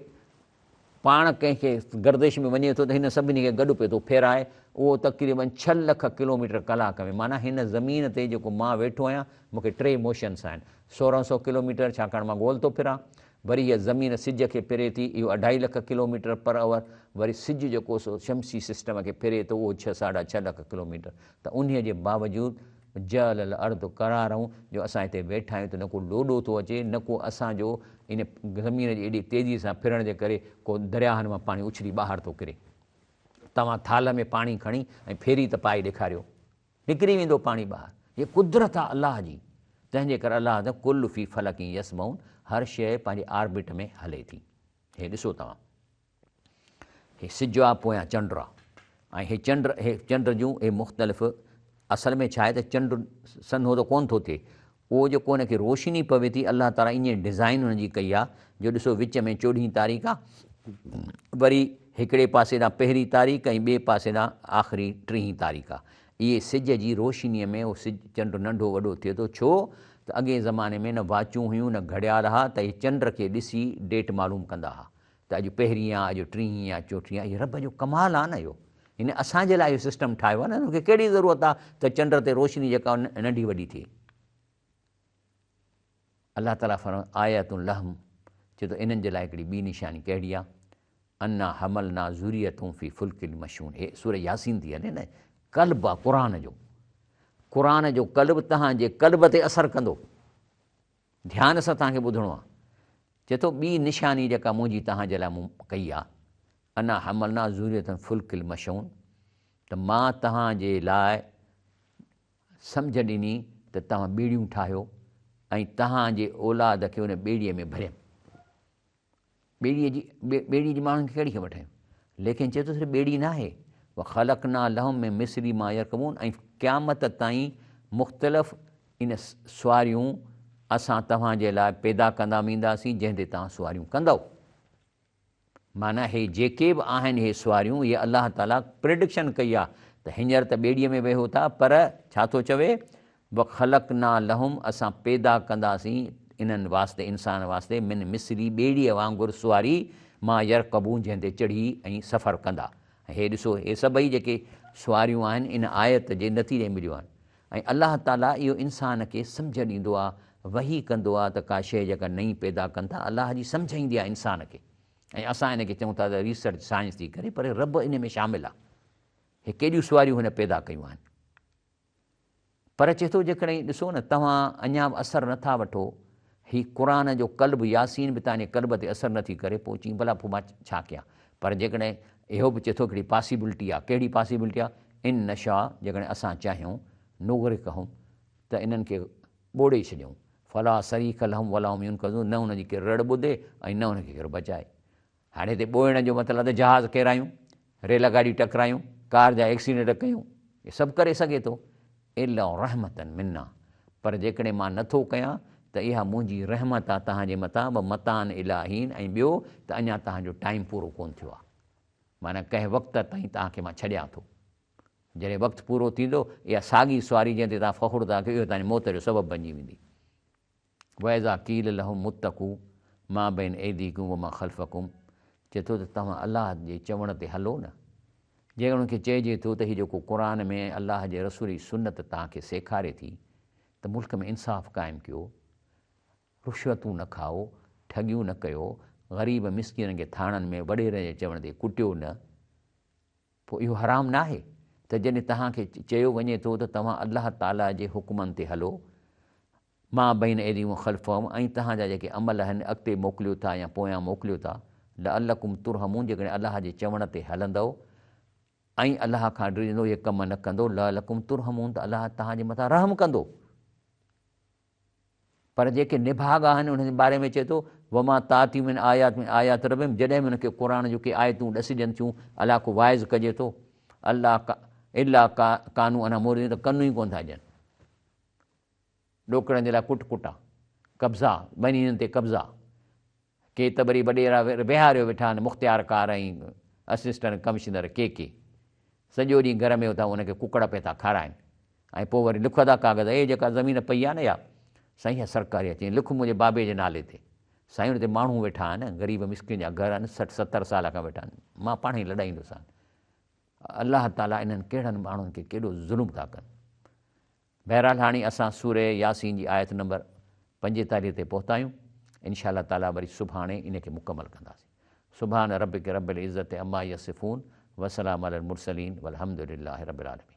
پاڻ ڪنهن کي گردش ۾ وڃي ٿو ته هن سڀني کي گڏ پئي ٿو ڦيرائي اهو تقريبن 6 لک ڪلوميٽر ڪلاڪ ۾ معنيٰ هن زمين تي جيڪو مان ويٺو آهيان مون کي ٽي موشنس آهن 1600 ڪلوميٽر ڇاڪاڻ مان گول ٿو ڦران وري هيء زمين سج کي ڦري ٿي، اهو اڍائي لک ڪلوميٽر پر اور، وري سج جيڪو سو شمسي سسٽم کي ڦري ٿو اهو ڇهه ساڍا ڇهه لک ڪلوميٽر ته انهيء جي باوجود جعل الارض قرارا جو اسان هتي ويٺا آهيون ته نه ڪو لوڏو ٿو اچي نه ڪو اسان جو ان زمين جي ايڏي تيزيء سان ڦرڻ جي ڪري ڪو درياهن مان پاڻي اڇلي ٻاهر ٿو ڪري. توهان ٿالهه ۾ پاڻي کڻي ۽ ڦيري ته پائي ڏيکاريو. نڪري ويندو پاڻي ٻاهر. هيء قدرت آهي الله جي. تنهن جي ڪري الله ته ڪل في فلڪ يسبحون هر شيء پنهنجي آربٽ ۾ هلي ٿي. هي ڏسو توهان. هي سج آ پويان چنڊ آ ۽ هي چنڊ هي چنڊ جون هي مختلف اصل ۾ ڇا آهي ته چنڊ سنهو ته ڪونه ٿو ٿئي اهو جيڪو ان کي روشني پوي ٿي الله تعاليٰ ائين ڊزائن ان جي ڪئي آ جو ڏسو وچ ۾ چوڏهين تاريخ آ وري هڪڙي پاسي ڏانهن پهرين تاريخ ۽ ٻئي پاسي ڏانهن آخري ٽيهين تاريخ آ اهي سج جي روشنيء ۾ اهو سج چنڊ ننڍو وڏو ٿئي ٿو ڇو ته اڳئين زماني ۾ نه واچون هيون نه گهڙيال ها ته اهي چنڊ کي ڏسي ڊيٽ معلوم ڪندا ها ته اڄ پهرين آ اڄ ٽيهين آ چوٿين آ اهي رب جو ڪمال آ نه اهو هن اسان جي لاء اهو سسٽم ٺاهيو آ نه هن کي ڪهڙي ضرورت آ ته چنڊ تي روشني جيڪا ننڍي وڏي ٿئي. الله تعاليٰ فرمايو آية لهم چئي ٿو انهن جي لاء هڪڙي ٻي نشاني ڪهڙي آ انا حملنا ذريتهم في فلڪ المشحون هي سورة ياسين ٿي هلي نه قلب آ قرآن جو قرآن جو قلب تهان جي قلب تي اثر ڪندو ڌيان سان توهان کي ٻڌڻو آ. چئي ٿو ٻي نشاني جيڪا منهنجي توهان جي لاء مون ڪئي آ، انا حملنا ذريتهم فلڪ المشحون ته مان توهان جي لاء سمجهه ڏني ته توهان ٻيڙيون ٺاهيو ۽ توهان جي اولاد کي ان ٻيڙيء ۾ ڀريم. ٻيڙيء جي ٻيڙي جي ماڻهن کي ڪهڙي خبر ٺاهيون؟ ليڪن چئي ٿو صرف ٻيڙي ناهي، وخلقنا لهم من مثله ما يرڪبون ۽ قيامت تائين مختلف ان سواريون اسان توهان جي لاء پيدا ڪندا وينداسين جنهن تي توهان سواريون ڪندؤ. معنيٰ هي جيڪي به آهن هي سواريون اهي الله تعاليٰ پريڊڪشن ڪئي آهي ته هينئر ته ٻيڙيء ۾ ويهو ٿا پر ڇا ٿو چوي وخلقنا لهم اسان پيدا ڪنداسين انهن واسطي انسان واسطي من مثلي ٻيڙيء وانگر سواري ما يرڪبون جنهن تي چڙهي ۽ سفر ڪندا ۽ هي ڏسو هي سڀئي جيڪي سواريون آهن ان آيت جي نتيجي ۾ مليون آهن ۽ الله تعاليٰ اهو انسان کي سمجهه ڏيندو آهي، وحي ڪندو آهي ته ڪا شيء جيڪا نئين پيدا ڪن ٿا، الله جي سمجهه ايندي آهي انسان کي ۽ اسان ان کي چئون ٿا ته ريسرچ سائنس ٿي ڪري پر رب ان ۾ شامل آهي. هي ڪيڏيون سواريون هن پيدا ڪيون آهن. پر چئي ٿو جيڪڏهن ڏسو نه توهان اڃا به اثر نه ٿا وٺو، هي قرآن جو قلب ياسين به توهان جي قلب تي اثر نه ٿي ڪري پوء چئين ڀلا پوء مان ڇا ڪيان؟ پر جيڪڏهن اهو به چئي ٿو هڪڙي پاسيبلٽي آهي، ڪهڙي پاسيبلٽي آهي؟ ان نشاء جيڪڏهن اسان چاهيون نغرقهم ته انهن کي ٻوڙي ڇڏيون، فلا صريخ لهم ولا هم ينقذون نه انهن جي ڪير رڙ ٻڌي ۽ نه انهن کي ڪير بچائي. هاڻي هتي ٻوڙڻ جو مطلب ته جهاز ڪيرايون، ريل گاڏي ٽڪرايون، ڪار جا ايڪسيڊنٽ ڪيون، اهي سڀ ڪري سگهي ٿو. الا رحمة منا پر جيڪڏهن مان نه ٿو ڪيان ته اها منهنجي رحمت آهي توهان جي مٿان ومتاعا الي حين ۽ ٻيو ته اڃا توهان جو ٽائيم پورو ڪونه ٿيو آهي معنيٰ ڪنهن وقت تائين توهان کي مان ڇڏيان ٿو جڏهن وقت پورو ٿيندو اها ساڳي سواري جنهن تي توهان فخر ٿا ڪيو اهو توهان جي موت جو سبب بنجي ويندي. واذا قيل لهم اتقوا ما بين ايديڪم وما خلفڪم چئي ٿو ته توهان الله جي چوڻ تي هلو نه جيڪڏهن انهن کي چئجي ٿو ته هي جيڪو قرآن ۾ ۽ الله جي رسول جي سنت توهان کي سيکاري ٿي ته ملڪ ۾ انصاف قائم ڪيو، رشوتون نه کائو، ٺڳيون نه ڪيو، غريب مسڪينن کي ٿاڻن ۾ وڏيرن جي چوڻ تي ڪٽيو نه، پوء اهو حرام ناهي ته جڏهن توهان کي چيو وڃي ٿو ته توهان الله تعاليٰ جي حڪمن تي هلو، ما بين ايديهم وخلفهم ۽ توهان جا جيڪي عمل آهن اڳتي موڪليو ٿا يا پويان موڪليو ٿا، لعلڪم ترحمون جيڪڏهن الله جي چوڻ تي هلندؤ ۽ الله کان ڊڄندو اهي ڪم نه ڪندو، لعلڪم ترحمون ته الله توهان جي مٿان رحم ڪندو. پر جيڪي نڀاڳ آهن انهن جي باري ۾ چئي ٿو، وما تاتيهم من آيات من آيات ربهم جڏهن به انهن کي قرآن جون ڪي آيتون ڏسجن ٿيون الا ڪو واعظ ڪجي ٿو الله الا ڪانوا عنها معرضين ته ڪن ئي ڪونه ٿا ڏين. ڏوڪڙن جي لاء ڪٽ ڪٽا، قبضا، ٻنين تي قبضا، ڪي ته وري وڏيرا ويهاريو ويٺا آهن مختيارڪار ۽ اسسٽنٽ ڪمشنر ڪي ڪي سڄو ڏينهن گهر ۾ اٿا ان کي ڪڪڙ پئي ٿا کارائن ۽ پوء وري لکندا ڪاغذ اي جيڪا زمين پئي آهي نه اها سائين اها سرڪاري آهي چيائين لک منهنجي بابي جي نالي تي سائين ان تي ماڻهو ويٺا آهن غريب مسڪين جا گهر آهن 60 70 سال کان ويٺا آهن مان پاڻ ئي لڏائيندوسان الله تعالي انهن ڪهڙن ماڻهن کي ڪيڏو ظلم ٿا ڪن بهرحال هاڻي اسان سوره ياسين جي آيت نمبر 45 تي پهتا آهيون انشاء الله تعالي وري سڀاڻي ان کي مڪمل ڪنداسين سبحان ربک رب العزت عما يصفون وسلام علي المرسلين والحمد لله رب العالمين.